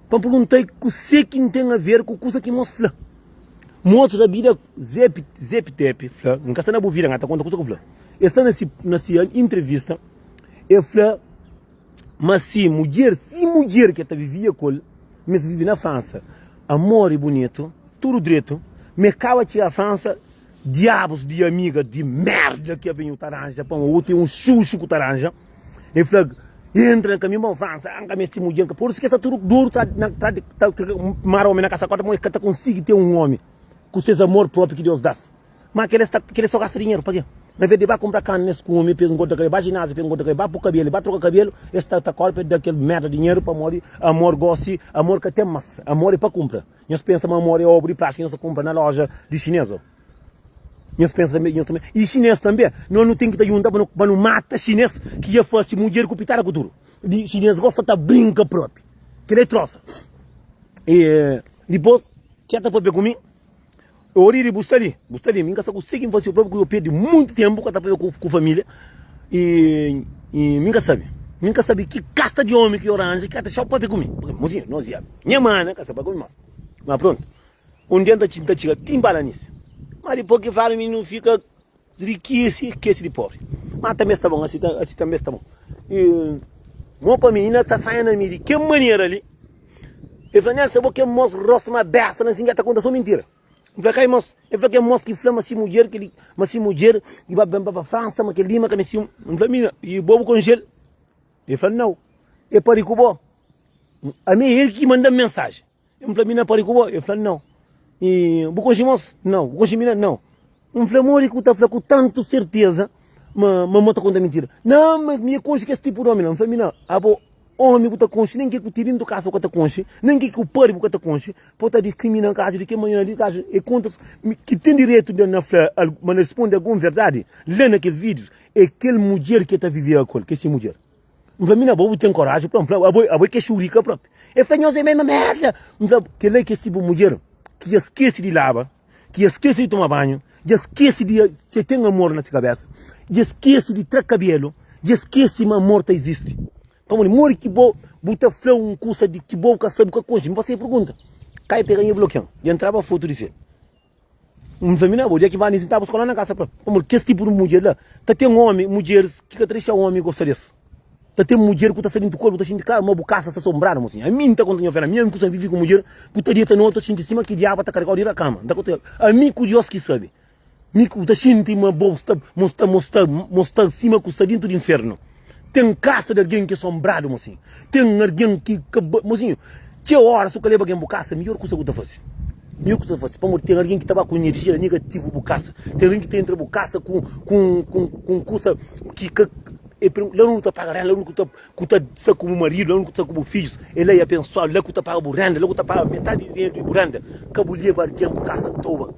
Pa N pergunta-i kusé ki N ten aver ku kusa ki mos fla. Motus da bida Zep Zep Tep fla, N ka sta na bu vida, N ka ta konta kusa ku fla. El sta na si na si entrevista, el fla ma si mudjer, si mudjer ki el ta vivia ku el, ma es vive na Fransa, amor e bunitu, tudu dretu, ma el kaba txiga Fransa, Diabos di amiga di merda ki avenhu ta ranja pa un otu é un xuxu ku ta ranja. El fla, entra na kaminhu pa Fransa, ah, N ka meste mudjer, por isu ki es ta tudu duru ta na ta ta mara omi na kasa kota, pamodi es ka ta konsigi ten un omi ku ses amor propi ki Deus das. Ma kel es ta kel es so gasta dinheru pa ke? Na vez di ba kunpra karni es kume pa es ngorda kabelu, ba jinaziu pa es ngorda kabelu, ba po kabelu, ba troka kabelu, es ta ta kore pa es da kel merda dinheru pamodi amor gosi, amor ka ten mas, amor é pa kunpra. Nhos pensa ma amor é obu di plástiku ki nhos ta kunpra na loja di xinês ô? Nhos pensa tanbê, nhos tanbê. I xinês tanbê, nos nu ten ki ta djunta pa nu, pa nu mata xinês ki dja fase mudjer ku pitada ku tudu. Di xinês gosta ta brinka propi. Kel-la é trosa. E dipôs, ke ta papia ku mi, Ô Riri, bu sta li? Bu sta li? Mi N ka sta konsigi fase propi ku yo perdi muntu tenpu ka ta papia ku familia i i mi N ka sabi. Mi N ka sabi ki kasta di omi ki yo ranja ki ka ta dexau papia ku mi. Mozinho, nos ya nha mana ka sa papia ku mi mas. Ma prontu, un dia N ta N ta txiga ti N bala nisi. Ma dipôs ki fladu mi nu fika rikisi, kesi di pobri. Ma tanbe sta bon, asi asi tanbe sta bon. I mo pa mi inda ta sanha na mi di ke manera li. El fla, Nelson, bo ke mos rostu ma besta na singa ta konta so mintira. N fla, kai mos. El fla, ke mos ki fla ma si mudjer ki ma si mudjer ki ba ben pa Fransa ma kel li ma ka mesti un. N fla, mina, i bo bu konxel? El fla, nau. E pari ku bo? Ami el ki manda-m mensajen. N fla, mina pari ku bo? El fla, nau. I bu konxe mos? Nau. Bu konxe mina? Nau. N fla, modi ki bu ta fla ku tantu serteza ma ma mo ta konta mintira? Nau, ma mi e konxe kes tipu di omi la. N fla, mina, abo omi bu ta konxe, nen ke ku ti dintu kasa bu ka ta konxe, nen ke ku pari bu ka ta konxe, pa bu ta diskrimina gaju di ke manera li, gaju e konta ki ten direitu di na fla ma na risponde algun verdadi la na kes vídius e kel mudjer ki e ta viveba ku el, ke si mudjer. N fla, mina, abo bu ten koraji propi? N fla, abo, abo é ke xurika propi. El fla, nhos é mesma merda. N fla, kel-la é kes tipu mudjer ki dja skese di laba, ki dja skese di toma banhu, dja skese di si ten amor na si kabesa, dja skese di tra kabelu, dja skese ma amor ta izisti. Pamodi, modi ki bo bu ta fla un kusa di ki bo ka sabe, bu ka konxe? N fase pergunta. Kai pega nha blokian, dja N traba fotu di sel. N fla, mina, bo dia ki ba nisi, N ta buska la na kasa propi. Pamodi kes tipu di mudjer la, ta ten omi, mudjeris ki ka ta dexa omi gosta di es. Ta ten mudjer ku ta sta dintu korpu, ta xinti klaru ma bu kasa sta sonbradu, mosinha. Ami N ta konta nho fla, ami ami ku sta vivi ku mudjer ku ta deta noti, ta xinti sima ki diabu ta karigau di ra kama. N ta konta, ami ku Dios ki sabi. Mi ku ta xinti ma bo sta, mo sta, mo sta, mo sta sima ku sta dintu di infernu. Ten kasa di algen ki é sonbradu, mosinhu. Ten algen ki ka ba, mosinhu, txeu óra su ka leba algen bu kasa, midjór kusa ku ta fase. Midjór kusa ta fase, pamodi ten algen ki ta ba ku enerjia negativu bu kasa. Ten algen ki ta entra bu kasa ku, ku, ku, ku un kusa ki ka, é pri, la undi ku ta paga renda, la undi ku ta, ku ta sta ku bu maridu, la undi ku ta sta ku bu fidjus, é la i abensuadu, la ku ta paga bu renda, la ku ta paga metadi di dinheru di bu renda. Ka bu leba algen bu kasa toba.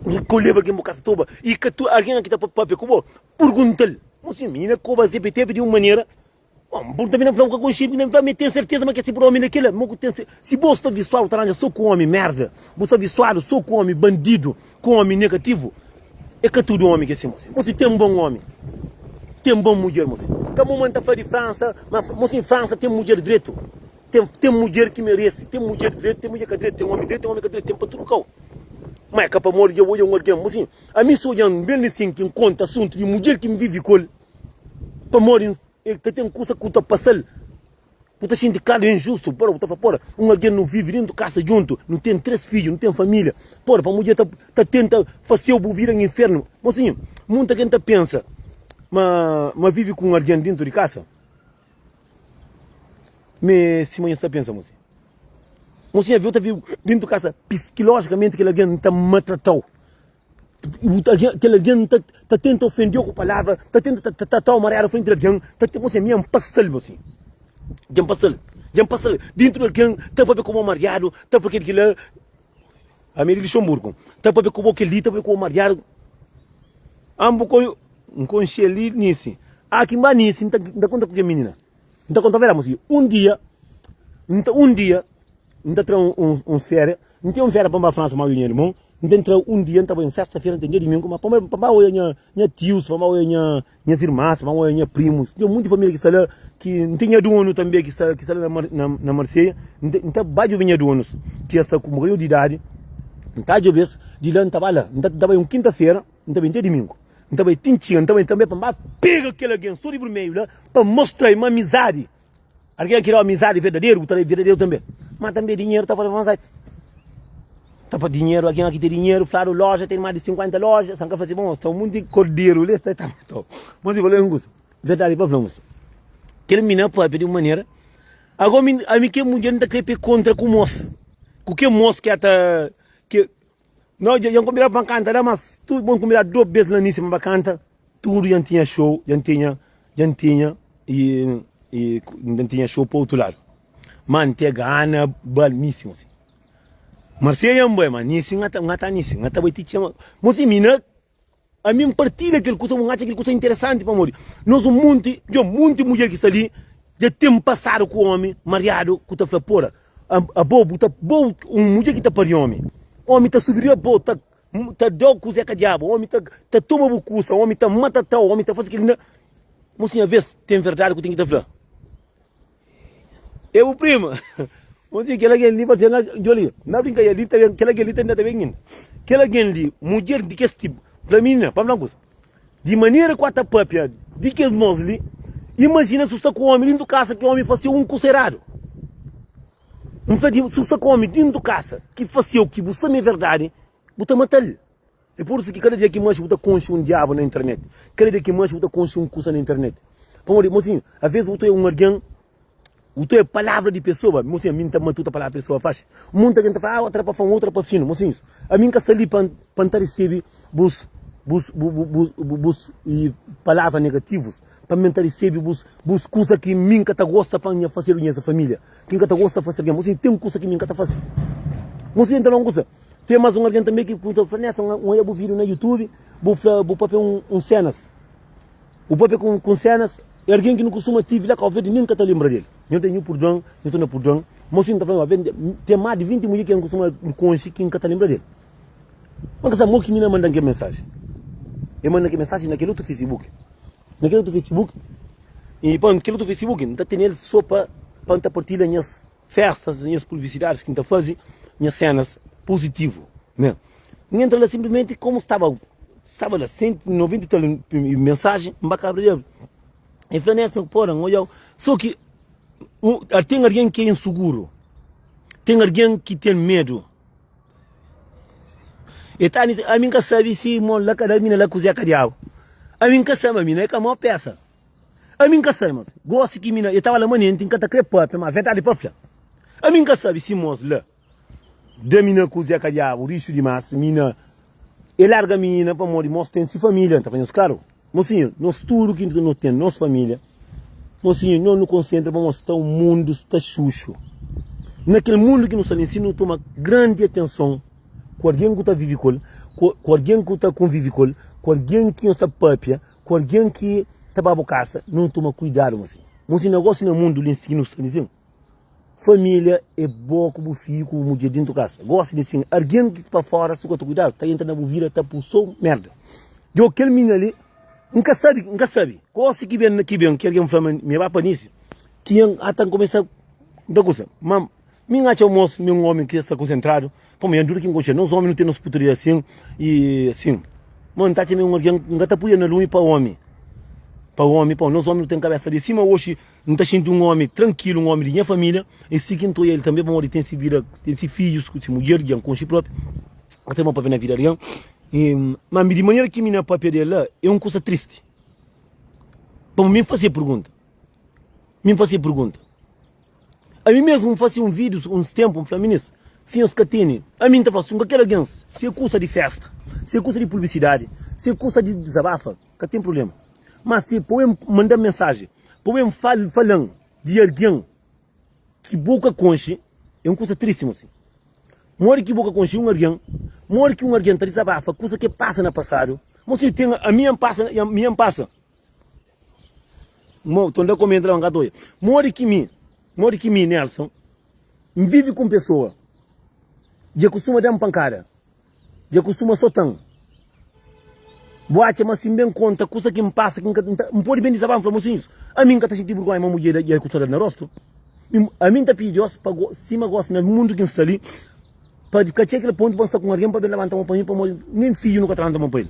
Ka bu leba algen bu kasa toba. I ka tu algen ki ta papia ku bo, Pergunta-l, Mosinhu, minina koba ZPTP di un manera, Bon, bu ta bina fla-m ka konxe, bina fla mi ten serteza ma kes tipu di omi na kila, mo ku ten Si bo sta visuadu ta ranja so ku omi merda, bu sta visuadu so ku omi bandidu, ku omi negativu, e ka tudu omi ki é si, mosinhu. Mosinhu, ten bon omi, ten bon mudjer, mosinhu. Ka mo ma N ta fla di Fransa, ma mosinhu, Fransa ten mudjer dretu, ten ten mudjer ki merese, ten mudjer dretu, ten mudjer ka dretu, ten omi dretu, ten omi ka dretu, ten pa tudu kau. Ma e ka pamodi dja odja un algen, mosinhu. Ami so dja N ben li sin ki N konta asuntu di mudjer ki N vive ku el, pamodi el ta ten kusa ku ta pasa-l. Bu ta xinti klaru é injustu, pora bu ta fla, pora, un algen nu vive dentu kasa djuntu, nu ten 3 fidju, nu ten familia, pora pa mudjer ta ta tenta fase-u bu vida un infernu. Mosinhu, munta ken ta pensa ma ma vive ku un algen dentu di kasa me sima nhos ta pensa, mosinhu. Mosinhu, avi-u ta vive dentu kasa psikilojikamenti kel algen ta maltrata-u. Kel algen ta tenta ofende-u ku palavra, ta tenta trata-u mariadu frenti di algen, ta tenta, mosi, ami N pasa-l, mosi, dja N pasa-l, dja N pasa-l, dintu di algen ta papia ku bo mariadu, ta fla kel kila, ami é di Luxemburgu, ta papia ku bo kel-li, ta papia ku bo mariadu, N bu konxe, N konxe li Nisi, a ki N ba Nisi, N ta konta ku kel minina, N ta konta verdadi, mosi, un dia, N ta, un dia, N ta tra un féria, N ten un féria pa N ba Fransa ma oja nha irmon, N ten tra un dia, N ta bai un sesta-fera, N ten dia dimingu, ma pa N ba oja nha nha tius, pa N ba oja nha nhas irmas, pa N ba oja nha primus, N ten monti familia ki sta la, ki N ten nha donu tanbe ki sta ki sta la na na Marseia, N ta N ta ba djobe nha donus ki es sta ku un bokadinhu di idadi, N ta djobe-s, di la N ta ba la, N ta bai un kinta-fera, N ta bai dia dimingu, N ta bai ti N txiga, N ta bai tanbe pa N ba pega kel algen so di burmeju la, pa N mostra-l ma amizadi. Algen ki da-u amizadi verdaderu, bu ta da-l verdaderu tanbê. Má tanbê dinheru ta faze amizadi. Ta pa dinheru, algen ki ten dinheru, fladu loja, ten más di 50 loja, sa N ka fla si, bon, sta un monti korderu li, sta ta ta. Má si fla un kusa, verdadi pa fla un kusa. Kel minina papia di un manera, ago mi, ami ke mudjer N ta kre pa e kontra ku mos, ku ke mos ki a ta, ke, no, dja N konbidadu pa N kanta la, mas tudu, bon, N konbidadu dos bes la Nice pa N ba kanta. Tudu dja N tinha xou, dja N tinha, dja N tinha e, e dja N tinha xou pa otu ladu. Ma N ten gana ba Nice, mosi. Marselha N bai, ma Nice N ka ta, N ka ta Nice, N ka ta bai ti txema. Mosi, mi na. Ami N partilha kel kusa, N atxa kel kusa interesanti pamodi nos un monti, dja un monti mudjer ki sta li dja ten pasadu ku omi mariadu ku ta fla pora abo bu ta bo un mudjer ki ta pari omi, omi ta subi riba bo ta ta dau kuzé ka diabu, omi ta ta toma bu kusa, omi ta matatau, omi ta fasi kel li. Mosinhu aves ten verdadi ku ten ki ta fla. E bu prima. Un dia kel algen li fla sin, Djo li, na brinka el li ta ben, kel algen li ta inda ta ben inda. Kel algen li, mudjer di kes tipu, fla minina, pa fla un kusa, di manera ku a ta papia di kes mos li, imajina si bu sta ku omi dintu kasa ki omi fase un kusa eradu. N fla di, si bu sta ku omi dintu kasa ki faseu ki bu sta ma e verdadi, bu ta matal. É pur isu ki kada dia ki manxe bu ta konxe un diabu na internet. Kada dia ki manxe bu ta konxe un kusa na internet. Pamodi, mosinhu, aves bu ta oia un algen, bu ta oia palavra di pesoa, mosinhu, ami N ta matuta palavra di pesoa faxi. Monti algen ta fla, ah, otra pa fla un, otra pa finu. Mosinhus, ami N ka sta li pa N ta resebe bus, bus, bu, bu, bu, bu, bus i palavra negativus, pa mi N ta resebe bus, bus kusa ki mi N ka ta gosta pa N fasedu nha familia, ki N ka ta gosta fase algen. Mosinhu, ten kusa ki mi N ka ta fase. Mosinhu, N ta fla un kusa. Ten mas un algen tanbe ki kumsa fla, Nelson, N oia bu video na youtube, bu fla, bu papia un, un senas. Bu papia ku, ku senas, e algen ki nu kustuma tivi la Kau Verdi, nin ka ta lembra del. Nho ten, nhu purduan, nhu torna purduan. Mosinhu ta fla, ten mas di 20 mudjer ki N kustuma konxe ki N ka ta lembra del. Ma N ka sabe mo ki mina mandan kel mensajen. E manda kel mensajen na kel otu facebook. Na kel otu facebook, e pa kel otu facebook, N ta tene el so pa, pa N ta partilha nhas. Festas, nhas publicidades ki N ta faze, nhas cenas positivo, né? N entra la simplesmente como staba, staba la 190 e tal mensagem, N ba kabra di E fla Nelson, porra, N odjau. So ki ten algen ki é inseguro, ten algen ki ten medu. E ta ami N ka sabe si mon la ka da mina la kuzé ka diabu. Ami N ka sabe, ma mina é ka mau pesa. Ami N ka sabe mas gosi ki mi na e taba la manenti N ka ta kre papia ma verdadi pa fla Ami N ka sabe si mos la da mi na kuzé ka diabu rixu dimas mi na e larga mi na pamodi mos ten si familia N ta fla nhos klaru mosinhu nos tudu ki no ten nos familia mosinhu no nu konsentra pamodi sta un mundu sta xuxu na kel mundu ki nu sta li si nu toma grandi atenson ku algen ku ta vivi ku el ku algen ku ta konvivi ku el ku algen ki nhos ta papia Ku algen ki ta ba bu kasa, nu toma kuidadu mosi. Mosi negosi na mundu li nsi nu sta dizen, familia é bo ku bu fidju ku bu mudjer dintu kasa. Gosi di sin, algen ki pa fora si ka ta kuidadu ta entra na bu vida ta pu so merda. Djo kel minina li, N ka sabi, N ka sabi. Gosi ki ben ki ben ki algen fla ma mi ba pa nisi, ki N ata N kumesa da kusa. Ma Mi N atxa un mos, mi un omi ki sta konsentradu, pamodi N dura ki N konxe-l. Nos omi nu ten nos putaria asin i asin. Ma N ta atxa mi un algen, N ka ta pudia na lumi pa omi, pa omi, pa nos omi nu ten kabesa di sima oxi N ta xinti un omi trankilu, un omi di nha familia, i si ki N ta oia el tanbe pamodi ten si vida, ten si fidjus ku si mudjer, dja N konxe propi, N ka ta ben papia na vida di algen. I, ma mi di manera ki mi na papia del la é un kusa tristi. Pamodi mi N fase pergunta, mi N fase pergunta. Ami mesmu N fase un vídiu uns ténpu, N fla, Minis, si nhos ka tene, ami N ta fla, si N ka kel algen, si é kusa di fésta, si é kusa di publisidadi, si é kusa di dizabafa, ka ten prubléma. Má si pa bu manda-m mensajen, pa bu fala-m di algen ki bo ka konxe, é un kusa tristi, mosi. Modi ki bo ka konxe un algen, modi ki un algen ta dizabafa kusa ki el pasa na pasadu, mosi, ten, ami N pasa, ami N pasa. Mo, ton da komenta la, ma N ka ta oja. Modi ki mi, modi ki mi, Nelson, N vive ku un pesoa, dja kustuma da-m pankada, dja kustuma sota-m. Bu atxa ma si N ben konta kusa ki N pasa, ki N ka, N ta, N pode ben dizabafa, N fla, Mosinhus, ami N ka ta xinti burgonha ma mudjer dja kustuma da-m na rostu. Mi, ami N ta pidi Deus pa go, sima gosi na mundu ki N sta li, pa ka txega kel pontu pa N sta ku un algen pa ben labanta mon pa mi, pamodi nen fidju nu ka ta labanta mon pa el.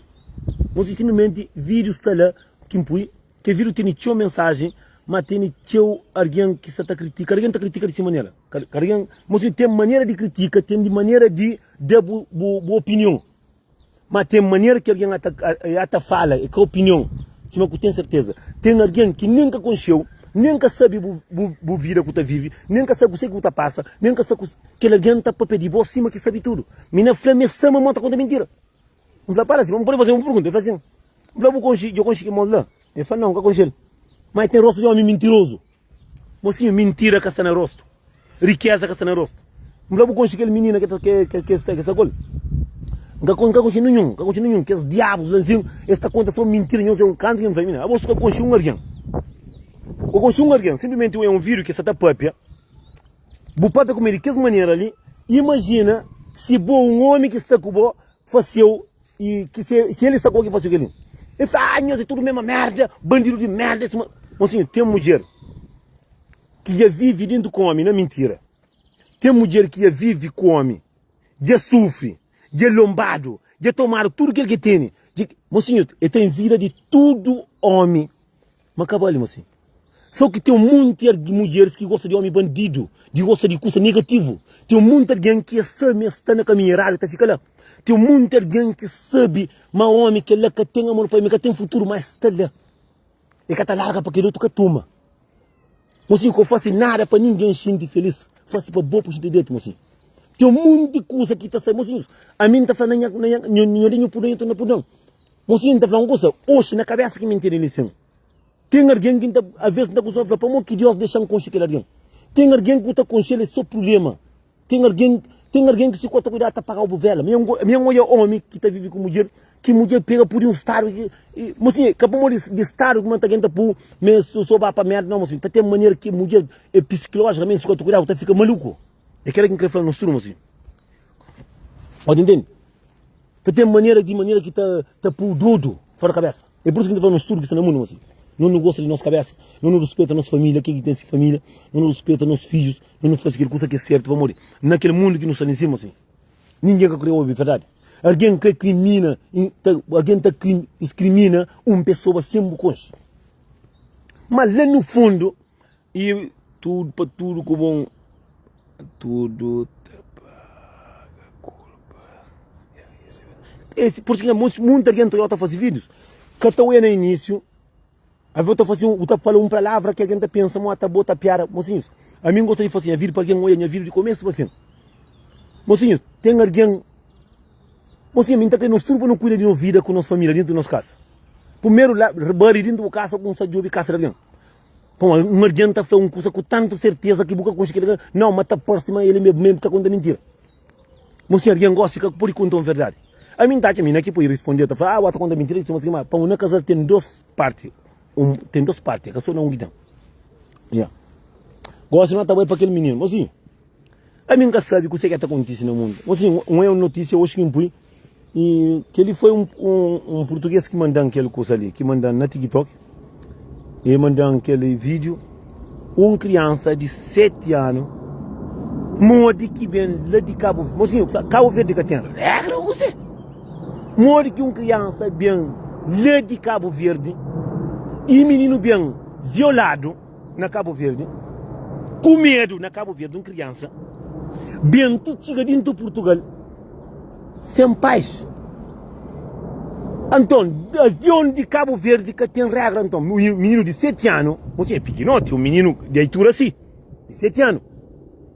Mosi, simplesmenti vídiu sta la ki N pui. Kel vídiu tene txeu mensajen, má tene txeu algen ki sta ta kritika. Kada algen ta kritika di se manera. Kada algen, mosi, ten manera di kritika, ten di manera di da bu, bu, bu opinion. Má ten manera ki algen ata, ata fala, é ka opinion, sima ku ten serteza. Ten algen ki nen ka konxe-u, nen ka sabe bu, bu, bu vida ku ta vive, nen ka sabe kuse ki bu ta pasa, nen ka sabe kuse. Kel algen ta papia di bo sima ki sabe tudu. Mi na fla ma es sama mo ta konta mintira. N fla, Para si, N pode faze un pergunta? El fla sin. N fla, Bu konxe, djo konxe ki mos la? El fla, Nau, N ka konxe-l. Ma el ten rostu di omi mintirozu. Mosinhu, mintira ka sta na rostu. Rikeza ka sta na rostu. N fla, Bu konxe kel minina ki, ki, ki, ki sta, ki sta ku el? N ka N ka konxe ninhun, N ka konxe ninhun. Kes diabus la nsin, es ta konta so mintira. Nhos é un kantu ki N fla, Mina, abo su ka konxe un algen. Bu konxe un algen, sinplimenti un é un vídiu ki sa ta pâpia. Bu pâpia ku mi di kes manera li, imajina si bo un ómi ki sta ku bo fase-u i ki si, si el sta ku bo ki fase-u kel-li. El fla, ah, nhos é tudu mésma mérda, bandidu di mérda. Sima, mosinhu, ten mudjer ki dja vive dentu ku ómi na mintira. Ten mudjer ki dja vive ku ómi dja sufri, dja lonbadu, dja tomadu tudu kel ki tene. Dja, mosinhu, e ten vida di tudu omi. Ma ka bali, mosinhu. So ki ten munti mudjeris ki gosta di omi bandidu, di gosta di kusa negativu. Ten munti algen ki e sabe ma e sta na kaminhu eradu, e ta fika la. Ten munti algen ki sabe ma omi kel la ka ten amor pa el, ma ka ten futuru, ma e sta la. E ka ta larga pa kel otu ka toma. Mosinhu, ka bu fase nada pa ningen xinti felis, fase pa bo pa xinti dretu, mosinhu. Ten un monti kusa ki ta sai, mosinhus, ami N ta fla na nha, na nha, nho, nho da nho purdon, nho torna purdon. Mosinhu, N ta fla un kusa, oxi na kabesa ki mi N tene li sin, ten algen ki N ta, aves N ta kustuma fla, pamodi ki Dios dexa-m konxe kel algen? Ten algen ki bu ta konxe-l é so prubléma. Ten algen, ten algen ki si ku ta kuidadu ta pagau bu vela. Mi mi N odja omi ki ta vivi ku mudjer, ki mudjer pega pudi un stadu ki, mosinha, ka pamodi di stadu ki ma ta kenta pu me so ba pa merda, nau mosinha, ta ten manera ki mudjer e psikolojikamente si ku ta kuidadu ta fika maluku. É kela ki N kre fla nos tudu mosinha. Bo ta intende? Ta ten manera di manera ki ta ta pu dodu fora kabesa. É pur isu ki N ta fla nos tudu ki sta na mundu mosinha, no nu gosta di nos kabesa, no nu ruspeta nos familia, ken ki ten si familia, no nu ruspeta nos fidjus, no nu fasi kel kusa ki é sertu, pamodi na kel mundu ki nu sta li nsin mosinha, ningen ka kre obi verdadi. Algen kre krimina, algen ta diskrimina un pesoa sen bu konxe. Ma la nu fundu I tudu pa tudu ku bon tudu ta paga kulpa Esse, por isso que muita gente ta fazer vídeos ka ta oia na início Aí eu ta fazer um, ta fala um palavra que alguém ta pensa, mo ta bota piada, mocinhos. A mim gosta de fazer vídeo para alguém olha minha vídeo de começo para fim. Mocinhos, tem alguém Mocinho, mim tá querendo nós tudo para não cuidar de nossa vida com nossa família dentro de nossa casa. Primeiro lá, bari dentro de casa com sa job casa de alguém. Pamodi un algen ta fla un kusa ku tantu serteza ki bu ka konxe kel algen. Nau, ma ta parse ma el mésmu ta konta mintira. Mo si algen gosi ka pode konta un verdadi. Ami N ta atxa mina ki pode responde, ta fla, Ah, bu ta konta mintira, sima ma pamodi na kazal ten dos parti, un ten dos parti, ka so na un ki ten. Ya. Gosi no ta bai pa kel mininu. Mo si. Ami N ka sabe kuse ki ta kontise na mundu. Mo si, un é un notisia oxi ki N pui, i kel-li foi un, un, un purtugês ki manda-m kel kusa li, ki manda-m na TikTok, e manda-m kel vídiu, un kriansa di 7 anu, modi ki ben la di Kabu, mo si, Kabu Verdi ka ten regra ô kuse? Modi ki un kriansa ben la di Kabu Verdi i mininu ben violadu, na Kabu Verdi, ku medu na Kabu Verdi, un kriansa ben ti txiga dintu Purtugal sen pais. Anton, avion di Kabu Verdi ka ten regra. Anton, un mininu di 7 anu, mosi é pikinoti, un mininu di altura si, di 7 anu,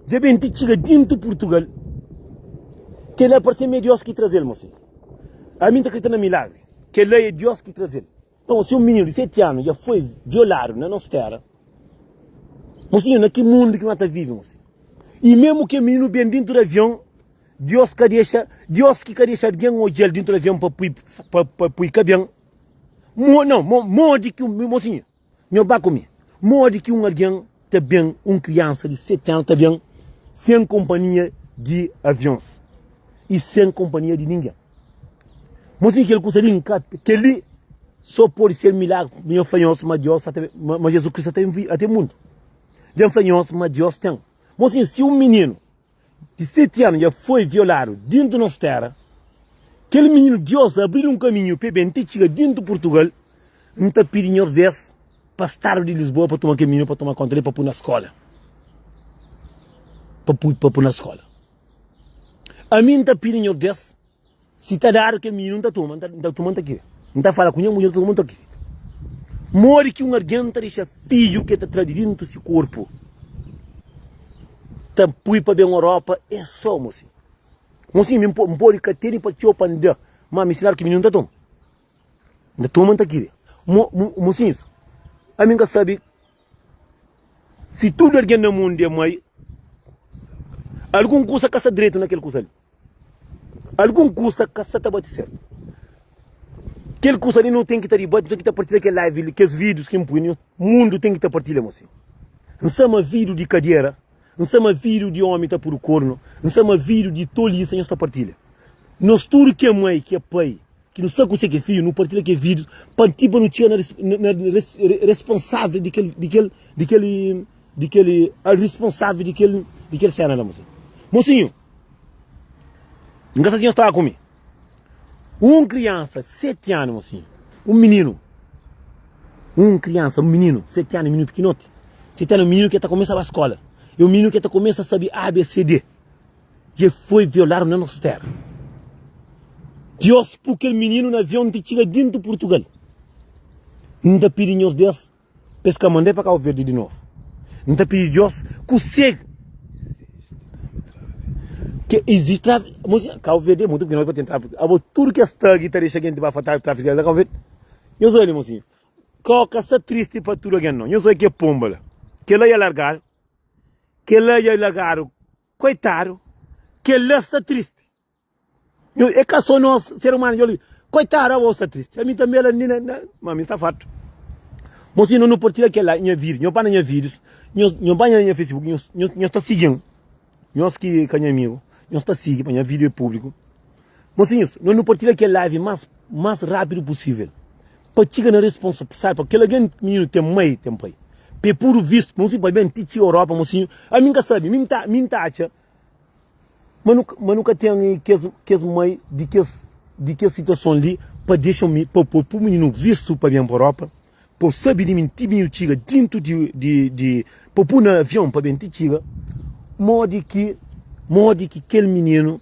dja ben ti txiga dintu Purtugal. Kel-la parse ma é Dios ki traze-l, mosi. Ami N ta kridita na milagri. Kel-la é Dios ki traze-l. Nton, si un mininu di seti anu dja foi violadu na nos téra, mosinhu, na ki mundu ki no ta vive, mosinhu? I mésmu ki mininu ben dintu di avion, Dios ka dexa, Dios ki ka dexa algen odja-l dintu di avion pa pui, pa, pa pui ka ben. Mo, nau, mo, modi ki un, mosinhu, Nho ba ku mi. Modi ki un algen ta ben, un kriansa di seti anu ta ben sen konpanhia di avions i sen konpanhia di ningen? Mosi kel kusa li nka kel-li so pode ser milagri. Nho fla nhos ma Dios ta ma Jezus Kristu ta ben ate mundu. Dja N fla nhos ma Dios ten. Mosi si un mininu di seti anu dja foi violadu dintu nos tera, kel mininu Dios abril un kaminhu pa e ben ti txiga dintu Purtugal, N ta pidi Nhordes pa stadu di Lisboa pa toma kel mininu pa toma konta del pa pui na skola. Pa pui pa pui na skola. Ami N ta pidi Nhordes Si ta dadu kel mininu, N ta toma, N ta toma, N ta kre. N ta fala ku nha mudjer, N ta toma, N ta kre. Modi ki un algen ta dexa fidju ki el ta tra di dintu si korpu ta pui pa ben Europa é so, mosinhu. Mosinhu, mi N pode ka tene pa txeu pa N da, ma mi sinadu ki mininu N ta toma. N ta toma, N ta kre. Mosinhus, ami N ka sabe si tudu algen na mundu é mai, algun kusa ka sta dretu na kel kusa li. Algun kusa ka sta ta bati sertu. Kel kusa li nu ten ki ta dibati, nu ten ki ta partilha kel live li, kes vídius ki N pui, mundu ten ki ta partilha mosinhu. N sta ma vídiu di kadera, N sta ma vídiu di ómi ta pudu kornu, N sta ma vídiu di tolisa nhos ta partilha. Nos tudu ki é mai, ki é pai, ki nu sta kuse ki é fidju, nu partilha kel vídius pa ti pa nu txiga na na responsável di kel di kel di kel di kel responsável di kel di kel sena la mosinhu. Mosinhu, N ka sa si nhos staba ku mi. Un kriansa 7 anu, mosinhu, un mininu, un kriansa, un mininu, 7 anu, mininu pikinoti, 7 anu, mininu ki ta kumesa ba skola, é un mininu ki ta kumesa sabe A, B, C, D. Dje foi violadu na nos tera. Dios pu kel mininu na avion ti txiga dintu Purtugal. N ta pidi nhos Deus pa es ka manda-l pa Kabu Verdi di novu. N ta pidi Dios ku se ke izisti trafiku. Mosi, Kabu Verdi é mutu pikinoti pa ten trafiku. Abo tudu kes tagi ta dexa genti ba fa trafiku la Kabu Verdi. Nhos oja li mosinhu. Kau ka sta tristi pa tudu algen no. Nhos oja ke ponba la. Kela ya largadu. Kela ya largadu. Koitadu, kel-la sta tristi. Nho, é ka sô nos, ser umanu, dja li. Koitadu, abo sta tristi. Ami tanbe la ni na, na, ma mi sta fartu. Mosinhu, no partilha kel-la nha vídiu. Nho ba na nha vídius, nho, nho ba na nha Facebook, nho, nho, nho ta sigi-m. Nhos ki ka nha amigu, nhos ta sigi pa nha vídiu é públiku. Mosinhus, no nu partilha kel live más, más rápidu pusível. Pa txiga na responsa, sabe, pa kel algen mininu ten mai, ten pai. Pa e pudu vistu, mosinhu, pa ben ti txiga Europa, mosinhu. Ami N ka sabe, mi N ta, mi N ta atxa ma nu, ma nu ka ten kes, kes mai di kes, di kes situason li pa dexa mi, pa poi pu mininu vistu pa ben pa Europa, pa sabe di mi ti mininu txiga dintu di, di, di, pa pu na avion pa ben ti txiga, modi ki, modi ki kel mininu.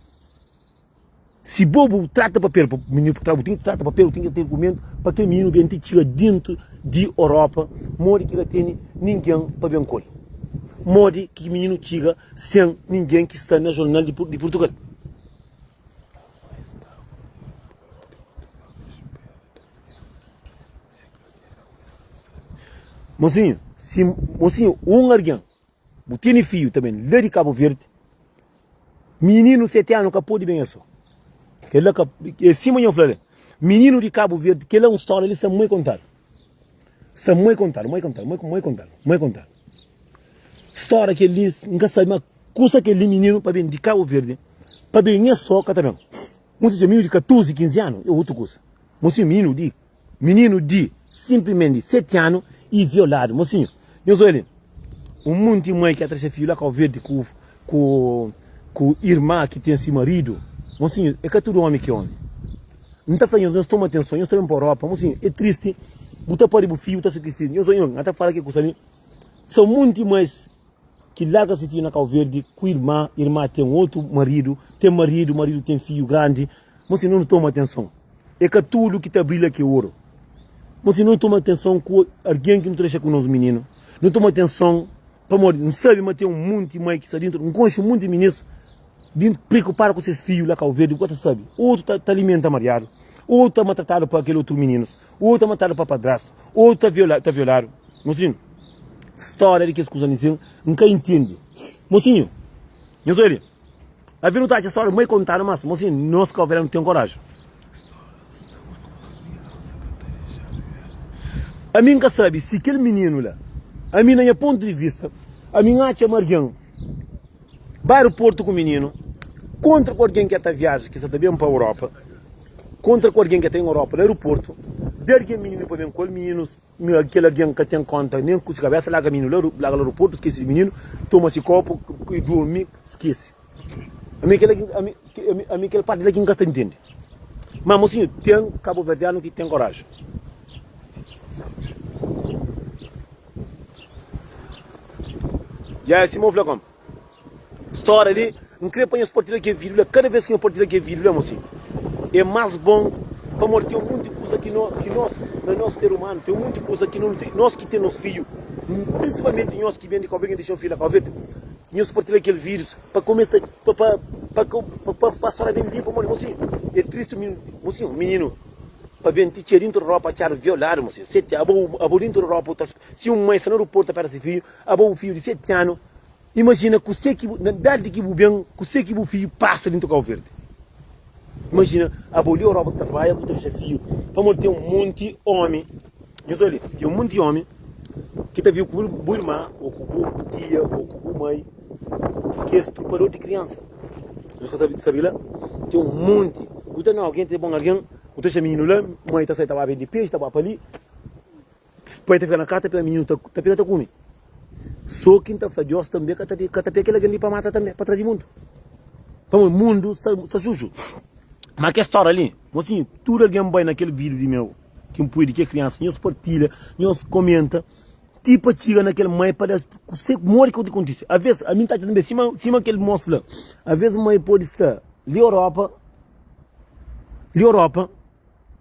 Si bo bu trata papel pa mininu pa tra, bu ten ki trata papel, bu ten ki ten dokumentu pa kel mininu ben ti txiga dentu di Europa, modi ki ka tene ningen pa ben ku el? Modi ki mininu txiga sen ningen ki sta na jornal di Purtugal? Mosinhu, si mosinhu un algen Bu tene fidju ta ben la di Kabu Verdi, mininu 7 anu ka pode ben el so. Kel-la ka, é sima nho fla la, mininu di Kabu Verdi, kel-la un stória li sta moi kontadu. Sta moi kontadu, moi kontadu, moi, moi kontadu, moi kontadu. Stória kel-li, N ka sabe ma kusa kel-li mininu pa ben di Kabu Verdi, pa ben el so ka ta ben. Un si mininu di 14, 15 anu é otu kusa. Mosinhu, mininu di Mininu di sinplimenti 7 anu i violadu. Mosinhu, nhos oja li, un munti mai ki atra se fidju la Kau Verdi ku ku ku irma ki ten si maridu. Mosinhu, e ka tudu omi ki omi. N ta fla nhos, nhos toma atenson, nhos ta ben pa Europa. Mosinhu, e tristi, bu ta pari bu fidju, bu ta sakrifisa. Nhos oja, N ta fala ke kusa li, son munti mais ki larga se fidju na Kau Verdi ku irma, irma ten otu maridu, ten maridu, maridu ten fidju grandi. Mosinhu, nhos toma atenson. É ka tudu ki ta brilha ki é oru. Mas si nu toma atenson ku algen ki nu ta dexa ku nos mininu, nu toma atenson pamodi N sabe ma ten un monti mai ki sta dintu, N konxe un monti minis dintu preokupadu ku ses fidju la Kau Verdi, bu ka ta sabe. Otu ta ta alimenta mariadu, otu ta maltratadu pa kel otu mininus, otu ta matadu pa padrastu, otu ta viola ta violadu. Mosinhu, stória di kes kuza li sin N ka intende. Mosinhu, nhos obi. Avi nu ta atxa stória mai kontadu mas mosinhu nos kauverdianu nu ten koraji. Ami nka sabi si kel mininu la ami na nha pontu di vista ami n'atxa ma argen ba aeroportu ku mininu kontra ku argen ki ta viaja ki sa ta ben pa Europa kontra ku argen ki ta en Europa na aeroportu da argen mininu pa ben ku el mininu Mi kel algen ka ten konta nen ku si kabesa, larga mininu la, larga la aeroportu, skese di mininu, toma si kopu i durmi, skese. Ami kel ami, ami kel parti la ki N ka ta ntende. Ma mosinhu, ten kabuverdianu ki ten koraji. Dja sima bu fla kom. Stória li, N krê pa nhos partilha kel vídiu la. Kada vez ki nhos partilha kel vídiu la, mosinhu, é más bon pamodi ten un monti kuza ki no, ki nos, na nos ser umanu, ten un monti kuza ki no, nos ki ten nos fidju, prinsipalmenti nhos ki ben di Kau Verdi, ki dexa un fidju la Kau Verdi, nhos partilha kel vídius pa kumesa pa, pa, pa, pa, pa, pa stória ben linpu pamodi, mosinhu, é tristi un mosinhu, un mininu pa ben ti txeu dintu di ropa atxadu violadu, mosinhu, seti, abo, abo dintu di ropa, ta, si un mai sta na aeroportu ta pera si fidju, abo bu fidju di seti anu. Imajina kuse ki bu, na idadi ki bu ben, kuse ki bu fidju pasa dintu Kau Verdi. Imajina abo li Europa bu ta trabadja bu ta dexa fiju pamodi ten un monti omi nhos obi li ten un monti omi ki ta vive ku bu irma o ku bu tia o ku bu mai ki é strupador di kriansa nhos ka sabi la ten un monti bu ta na algen ta bon algen bu ta dexa mininu la mai ta sai ta ba bende pexi ta ba pa li Pai ta fika na kasa ta pega mininu ta pega ta kume. So ki N ta fla Dios tanbe ka ta ka ta pega kel algen li pa mata tanbe, pa tra di mundu. Pamodi mundu sta sta suju. Ma kes stória li, mosinhu, tudu algen bai na kel vídiu di meu ki N pui di ke kriansa, nhos partilha, nhos komenta, ti pa txiga na kel mai pa da kuse modi ki kontise. Aves, ami N ta atxa tanbe sima sima kel mos fla, aves mai pode sta li Europa, li Europa,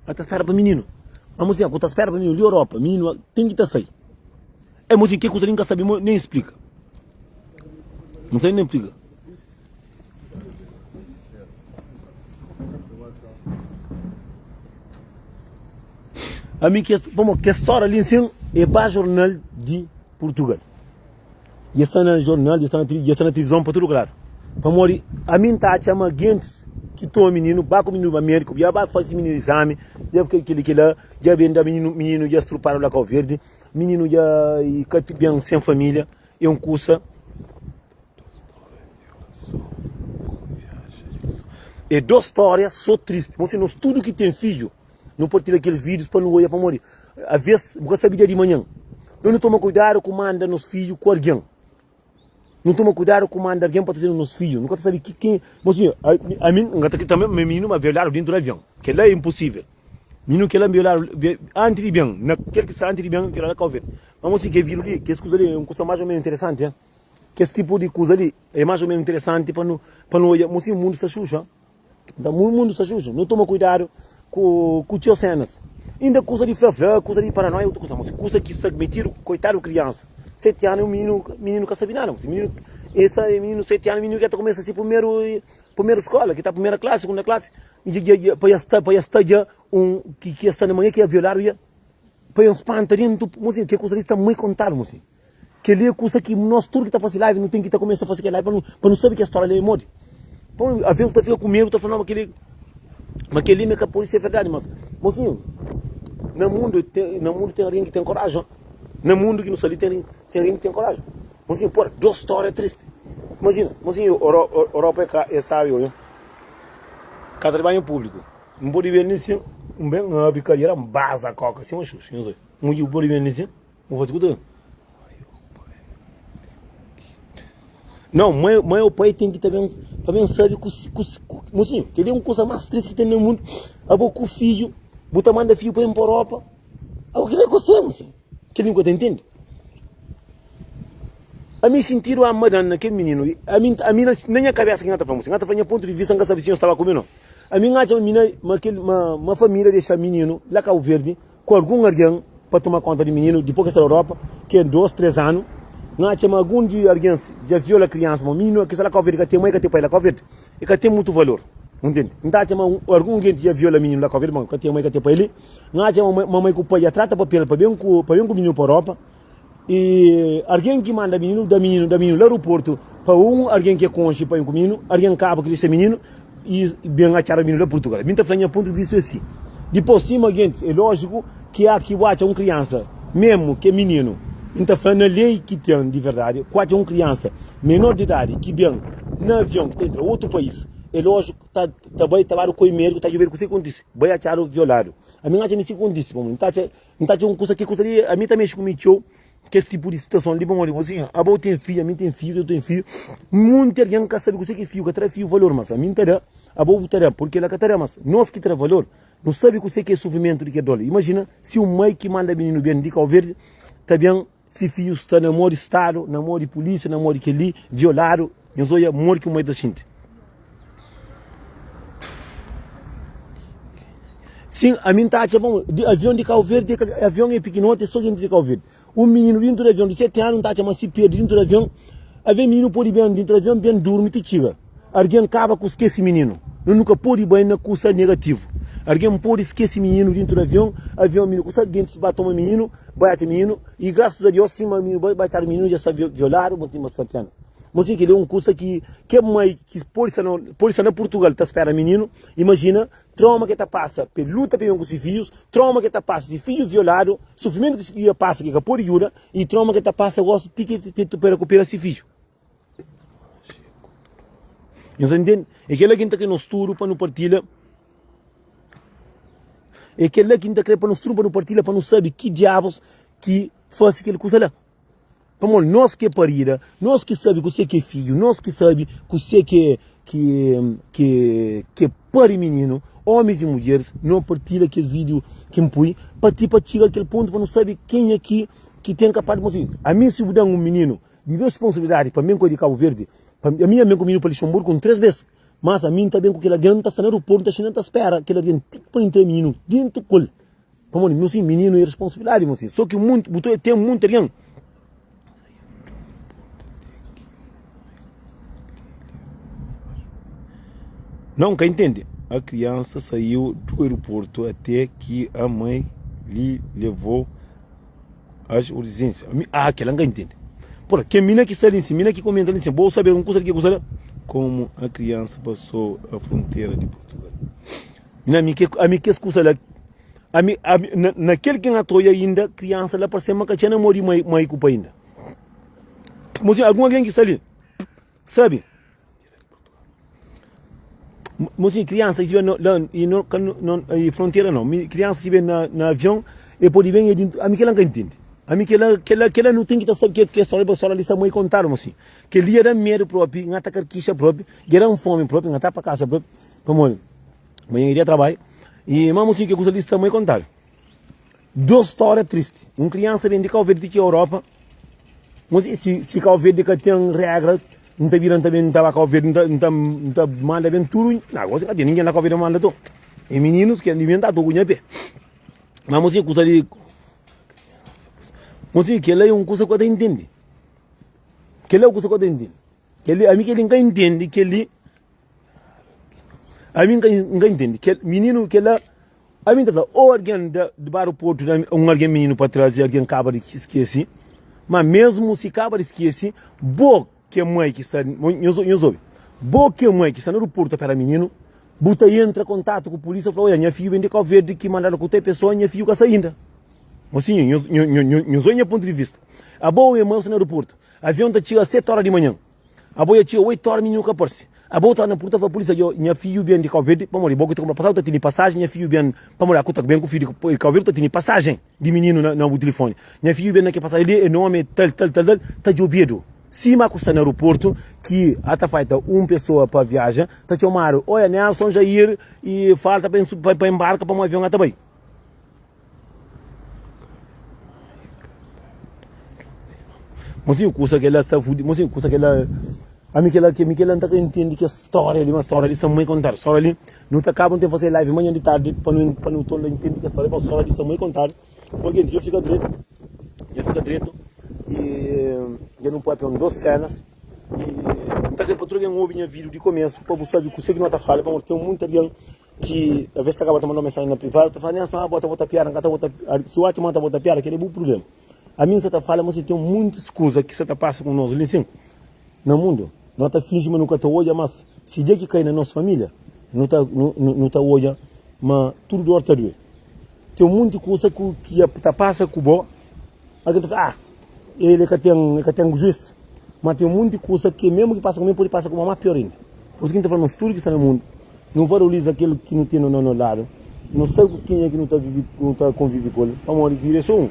El ta spera pa mininu. Ma mosinha, ku ta spera pa mininu li Europa, mininu ten ki ta sai. E mosinha, ke kusa li N ka sabi nen splika. N sabi nen splika. Ami kes, pamo, kes stória li nsin e ba jornal di Purtugal. Dja sta na jornal, dja sta na, dja sta na tilivizon pa tudu ladu. Pamodi ami N ta atxa ma gentis ki toma mininu, ba ku mininu pa médiku, dja ba fase mininu izami, dja kel kel-li kel-la, dja ben da mininu, mininu dja strupadu la Kau Verdi, mininu dja i ka ben sen família, é un kusa. É dos stória so tristi. Mosi nos tudu ki ten fidju. Nu partilha kel vídius pa nu odja pamodi avês bu ka sabe dia di manhan. Nós nu toma kuidadu ku manda nos fidju ku algen. Nu toma kuidadu ku manda algen pa traze nos fidju. Nu ka ta sabe ki ken. Mosinhu, ami N ka ta kridita ma mininu ma violadu dentu di avion. Kel-la é inposível. Mininu kel-la violadu antis di ben, na kel ki sta antis di ben violadu na Kau Verdi. Ma mosinhu, kel vídiu li, kes kuza li é un kusa más ô ménus interesanti. Kes tipu di kuza li é más ô ménus interesanti pa nu pa nu odja. Mosinhu, mundu sta xuxa. Nta mundu sta suju, nu toma kuidadu ku ku txeu senas. Inda kusa di fla-fla, kusa di paranoia, otu kusa. Mas kusa ki sta metidu, koitadu kriansa. 7 anu mininu, mininu ka sabi nada. Mininu, esa mininu 7 anu, mininu ki ta kumesa si primeru, primeru skola, ki ta primeira klasi, segunda klasi, dja, dja, pa ya sta, pa ya sta dja un ki ki ya sta na manha ki ya violadu dja, pa ya spanta dentu, mosinhu, ke kusa li sta mai kontadu, mosinhu. Kel-li é kusa ki nos tudu ki ta fase live nu ten ki ta kumesa fase kel live pa nu pa nu sabe kes stória li é modi. Pamodi aves bu ta fika ku medu, ta fla no ma kel-li ma kel-li ma ka pode ser verdadi. Mas mosinhu, na mundu ten na mundu ten algen ki ten koraji. Na mundu ki nu sta li ten ten algen ki ten koraji. Mosinhu, pora, dos stória tristi. Imajina, mosinhu, Europa é ka é sabi oja. Kaza di banhu públiku, N pode ben li sin, N ben N abri kadiera N baza koka sima xuxu, nhos oja. N pode ben li sin. Vou fazer com Não, mãe, mãe ou pai tem que também, também sabe que, que, que mocinho, que é uma coisa mais triste que tem no mundo. Abo com o filho, bota manda filho para ir para Europa. Abo que é você, mocinho? Que nunca te entende. A mim sentido a madan naquele menino, a mim, a mim na minha cabeça que não tá falando, não tá falando ponto de vista, não sabe se eu estava comigo não. A mim acha mina, ma aquele, ma, ma família deixa menino lá Cabo Verde ku algun algen pa toma konta di mininu dipôs ki el sta na Europa, ki é dos, três anu. N atxa ma algun di algens dja viola kriansa, ma mininu ki sta la Kau Verdi ka ten mai, ka ten pai la Kau Verdi, e ka ten mutu valor. Bu ntende? N ta atxa ma algun algen dja viola mininu la Kau Verdi, ma ka ten mai, ka ten pai li. N atxa ma mai ku pai dja trata papel pa ben ku pa ben ku mininu pa Europa. I algen ki manda mininu da mininu da mininu la aeroportu pa un algen ki e konxe pa ben ku mininu, algen kaba ki dexa mininu i ben atxadu mininu la Purtugal. Mi ta fla nha pontu di vista é si. Dipos sima gentis é lojiku ki a ki bu atxa un kriansa memu ki é mininu, N ta fla na lei ki ten di verdadi ku atxa un kriansa menor di idadi ki ben na avion ki ta entra otu pais é lojiku ta ta bai ta badu koi mediku ta djobedu kuse ki kontise bai atxadu violadu. Ami N atxa mi si kontise pamodi N ta atxa N ta atxa un kusa ki kusa li ami ta mexi ku mi txeu kes tipu di situason li pamodi mosinha abo ten fidju ami ten fidju eu ten fidju munti algen ka sabe kuse ki fidju ka ta da fidju valor mas ami N ta da abo bu ta da purki ela ka ta da mas nos ki ta da valor nu sabe kuse ki é sufrimentu di kel dor li imajina si un mai ki manda mininu ben di Kau Verdi ta ben si fidju sta na mô di stadu na mô di pulisia na mô di kel li violadu nhos odja modi ki un mai ta xinti. Sin, ami N ta atxa bon, di avion di Kau Verdi, avion é pikinoti, é so jenti di Kau Verdi. Un mininu dintu di avion di 7 anu, N ta atxa ma si perdi dintu di avion, avion mininu podi ben dintu di avion, ben durmi ti txiga. Argen kaba ku skesi mininu. No nu ka podi bai na kusa negativu. Argen podi skesi mininu dintu di avion, avion mininu kusa, gentis ba toma mininu, bai atxa mininu, i grasas a Dios, sima mininu bai, bai atxadu mininu dja sta violadu, ma tinha bastante anu. Mosinhu kel-li é un kusa ki ke mai ki pode sta na pode sta na Purtugal ta spera mininu, imajina trauma ke ta pasa pa el luta pa el ben ku si fidjus, trauma ke ta pasa si fidju violadu, sufrimentu ki si fidju pasa ki ka pode djuda i trauma ke ta pasa gosi ti ki pa el rekupera si fidju. Nhos ta ntende? É kel-la ki N ta kre nos tudu pa nu partilha. É kel-la ki N ta kre pa nos tudu pa nu partilha pa nu sabe ki diabus ki fase kel kusa la. Pamodi nos ki é parida, nos ki sabe kuse ki é fidju, nos ki sabe kuse ki é ki ki ki é pari mininu, omis i mudjeris, no partilha kes vídiu ki N pui pa ti pa txiga kel pontu pa nu sabe kenha ki ki ten kapaz di mostra. Ami si bu dan un mininu di responsabilidadi pa mi N koi di Kabu Verdi, pa ami N ben ku mininu pa Lixonburgu un 3 bes, mas ami N ta ben ku kel algen, N ta sta na aeroportu, N ta xinta N ta spera kel algen ti pa entra mininu dentu ku el. Pamodi meu sin mininu é responsabilidadi meu sin. So ki muntu bu ta ten muntu algen. Não ka intende. A criança saiu do aeroporto até que a mãe lhe levou as urgências. Ah, aquela não entende. Porra, quem mina que está ali em cima, mina que comenta ali em cima, vou saber um coisa que coisa lá. Como a criança passou a fronteira de Portugal. Mina, ami ke, ami kes kusa la, ami, ami, na, na kel ki N ta oja inda, kriansa la parse ma ka txeu na mô di mai, mai ku pai inda. Mosinhu, algun algen ki sta li, sabe? Mosinhu, kriansa ki estiver la, i no, ka no, no, i frontera no, mi, kriansa estiver na, na avion, e pode ben e dintu, ami kela N ka intende. Ami kela, kela, kela nu ten ki ta sabe ke, ke stória, pa stória li sta mai kontadu, mosinhu. Kel dia da-m medu propi, N ta karkixa propi, dja da-m fomi propi, N ta pa kasa propi, pamodi? Manhã é dia trabalho e mamo sim que kusa li sta mai contado. Dos história triste. Um criança vem de Cabo Verde ti Europa. Mas se se Cabo Verde ka tem regra, não tá vira, não tá bem, não tá Cabo Verde, não tá, não tá, não tá manda bem tudo. Não, agora ka tem ninguém na Cabo Verde manda to. E meninos que alimentar to com pé. Mas mocinho kusa li Mocinho que lá é um kusa que eu tá entende. Que lá é um kusa que eu tá entende. Que li, a mim que ele não entende que li Ami N ka N ka intende. Kel mininu kel-la, ami N ta fla, ô algen da di ba aeroportu da un algen mininu pa traze, algen kaba di skese. Ma mesmu si kaba di skese, bo ki é mai ki sta, nhos nhos obi, bo ki é mai ki sta na aeroportu ta pera mininu, bu ta entra kontatu ku pulisia, fla, oia, nha fidju ben di Kau Verdi ki mandadu ku tal pesoa, nha fidju ka sta inda. Mosinhu, nhos nhos nhos obi nha pontu di vista. Abo é mai bu sta na aeroportu, avion ta txiga 7 ora di manhan. Abo ya txiga 8 ora mininu ka parse. Abo ta na purta fla pulisia yo nha fidju ben di Kau Verdi pamodi bo ki ta kunpra pasajen bu ta tene pasajen nha fidju ben pamodi aku ta ben ku fidju di Kau Verdi bu ta tene pasajen di mininu na na bu tilifoni nha fidju ben na ke pasajen li e nomi e tal tal tal tal ta djobedu sima ku sta na aeroportu ki ata faita un pesoa pa viaja ta txomadu oia Nelson Jair i falta pa pa embarka pamodi avion ata bai. Mosinhu kusa kela sta fudi mosinhu kusa kela ami kela ke mi kela nta ka intende kes storia li ma storia li sta mui kontadu storia li nu ta kaba nu ten fase live manhan di tardi pa nu pa nu torna intende kes storia ma storia li sta mui kontadu bo genti dja fika dretu dja fika dretu i dja nu papia un dos senas i nta kre pa tudu algen obi nha video di komesu pa bu sabi kuse ki no ta fala pamodi ten munti algen ki aves ta kaba ta mandau mensajen na privadu ta fala Nelson ah bo ta bota piada nka ta bota si bu atxa ma nta bota piada kila é bu prublema ami nsa ta fala ma si ten muntis kuza ki sa ta pasa ku nos li nsin na mundu no ta finji ma nu ka ta odja mas si dia ki kai na nos familia nu ta nu ta odja ma tudu dor ta due ten munti kuza ku ki ta pasa ku bo Algen ta fla, ah, el e ka ten, e ka ten juis. Ma ten monti kusa ki mesmu ki pasa ku mi, pudi pasa ku bo, ma pior inda. Pur isu ki N ta fla, nos tudu ki sta na mundu, nu valoriza kel ki nu ten na no ladu, nu sabe ku kenha ki nu ta vivi, nu ta konvivi ku el, pamodi vida é so un.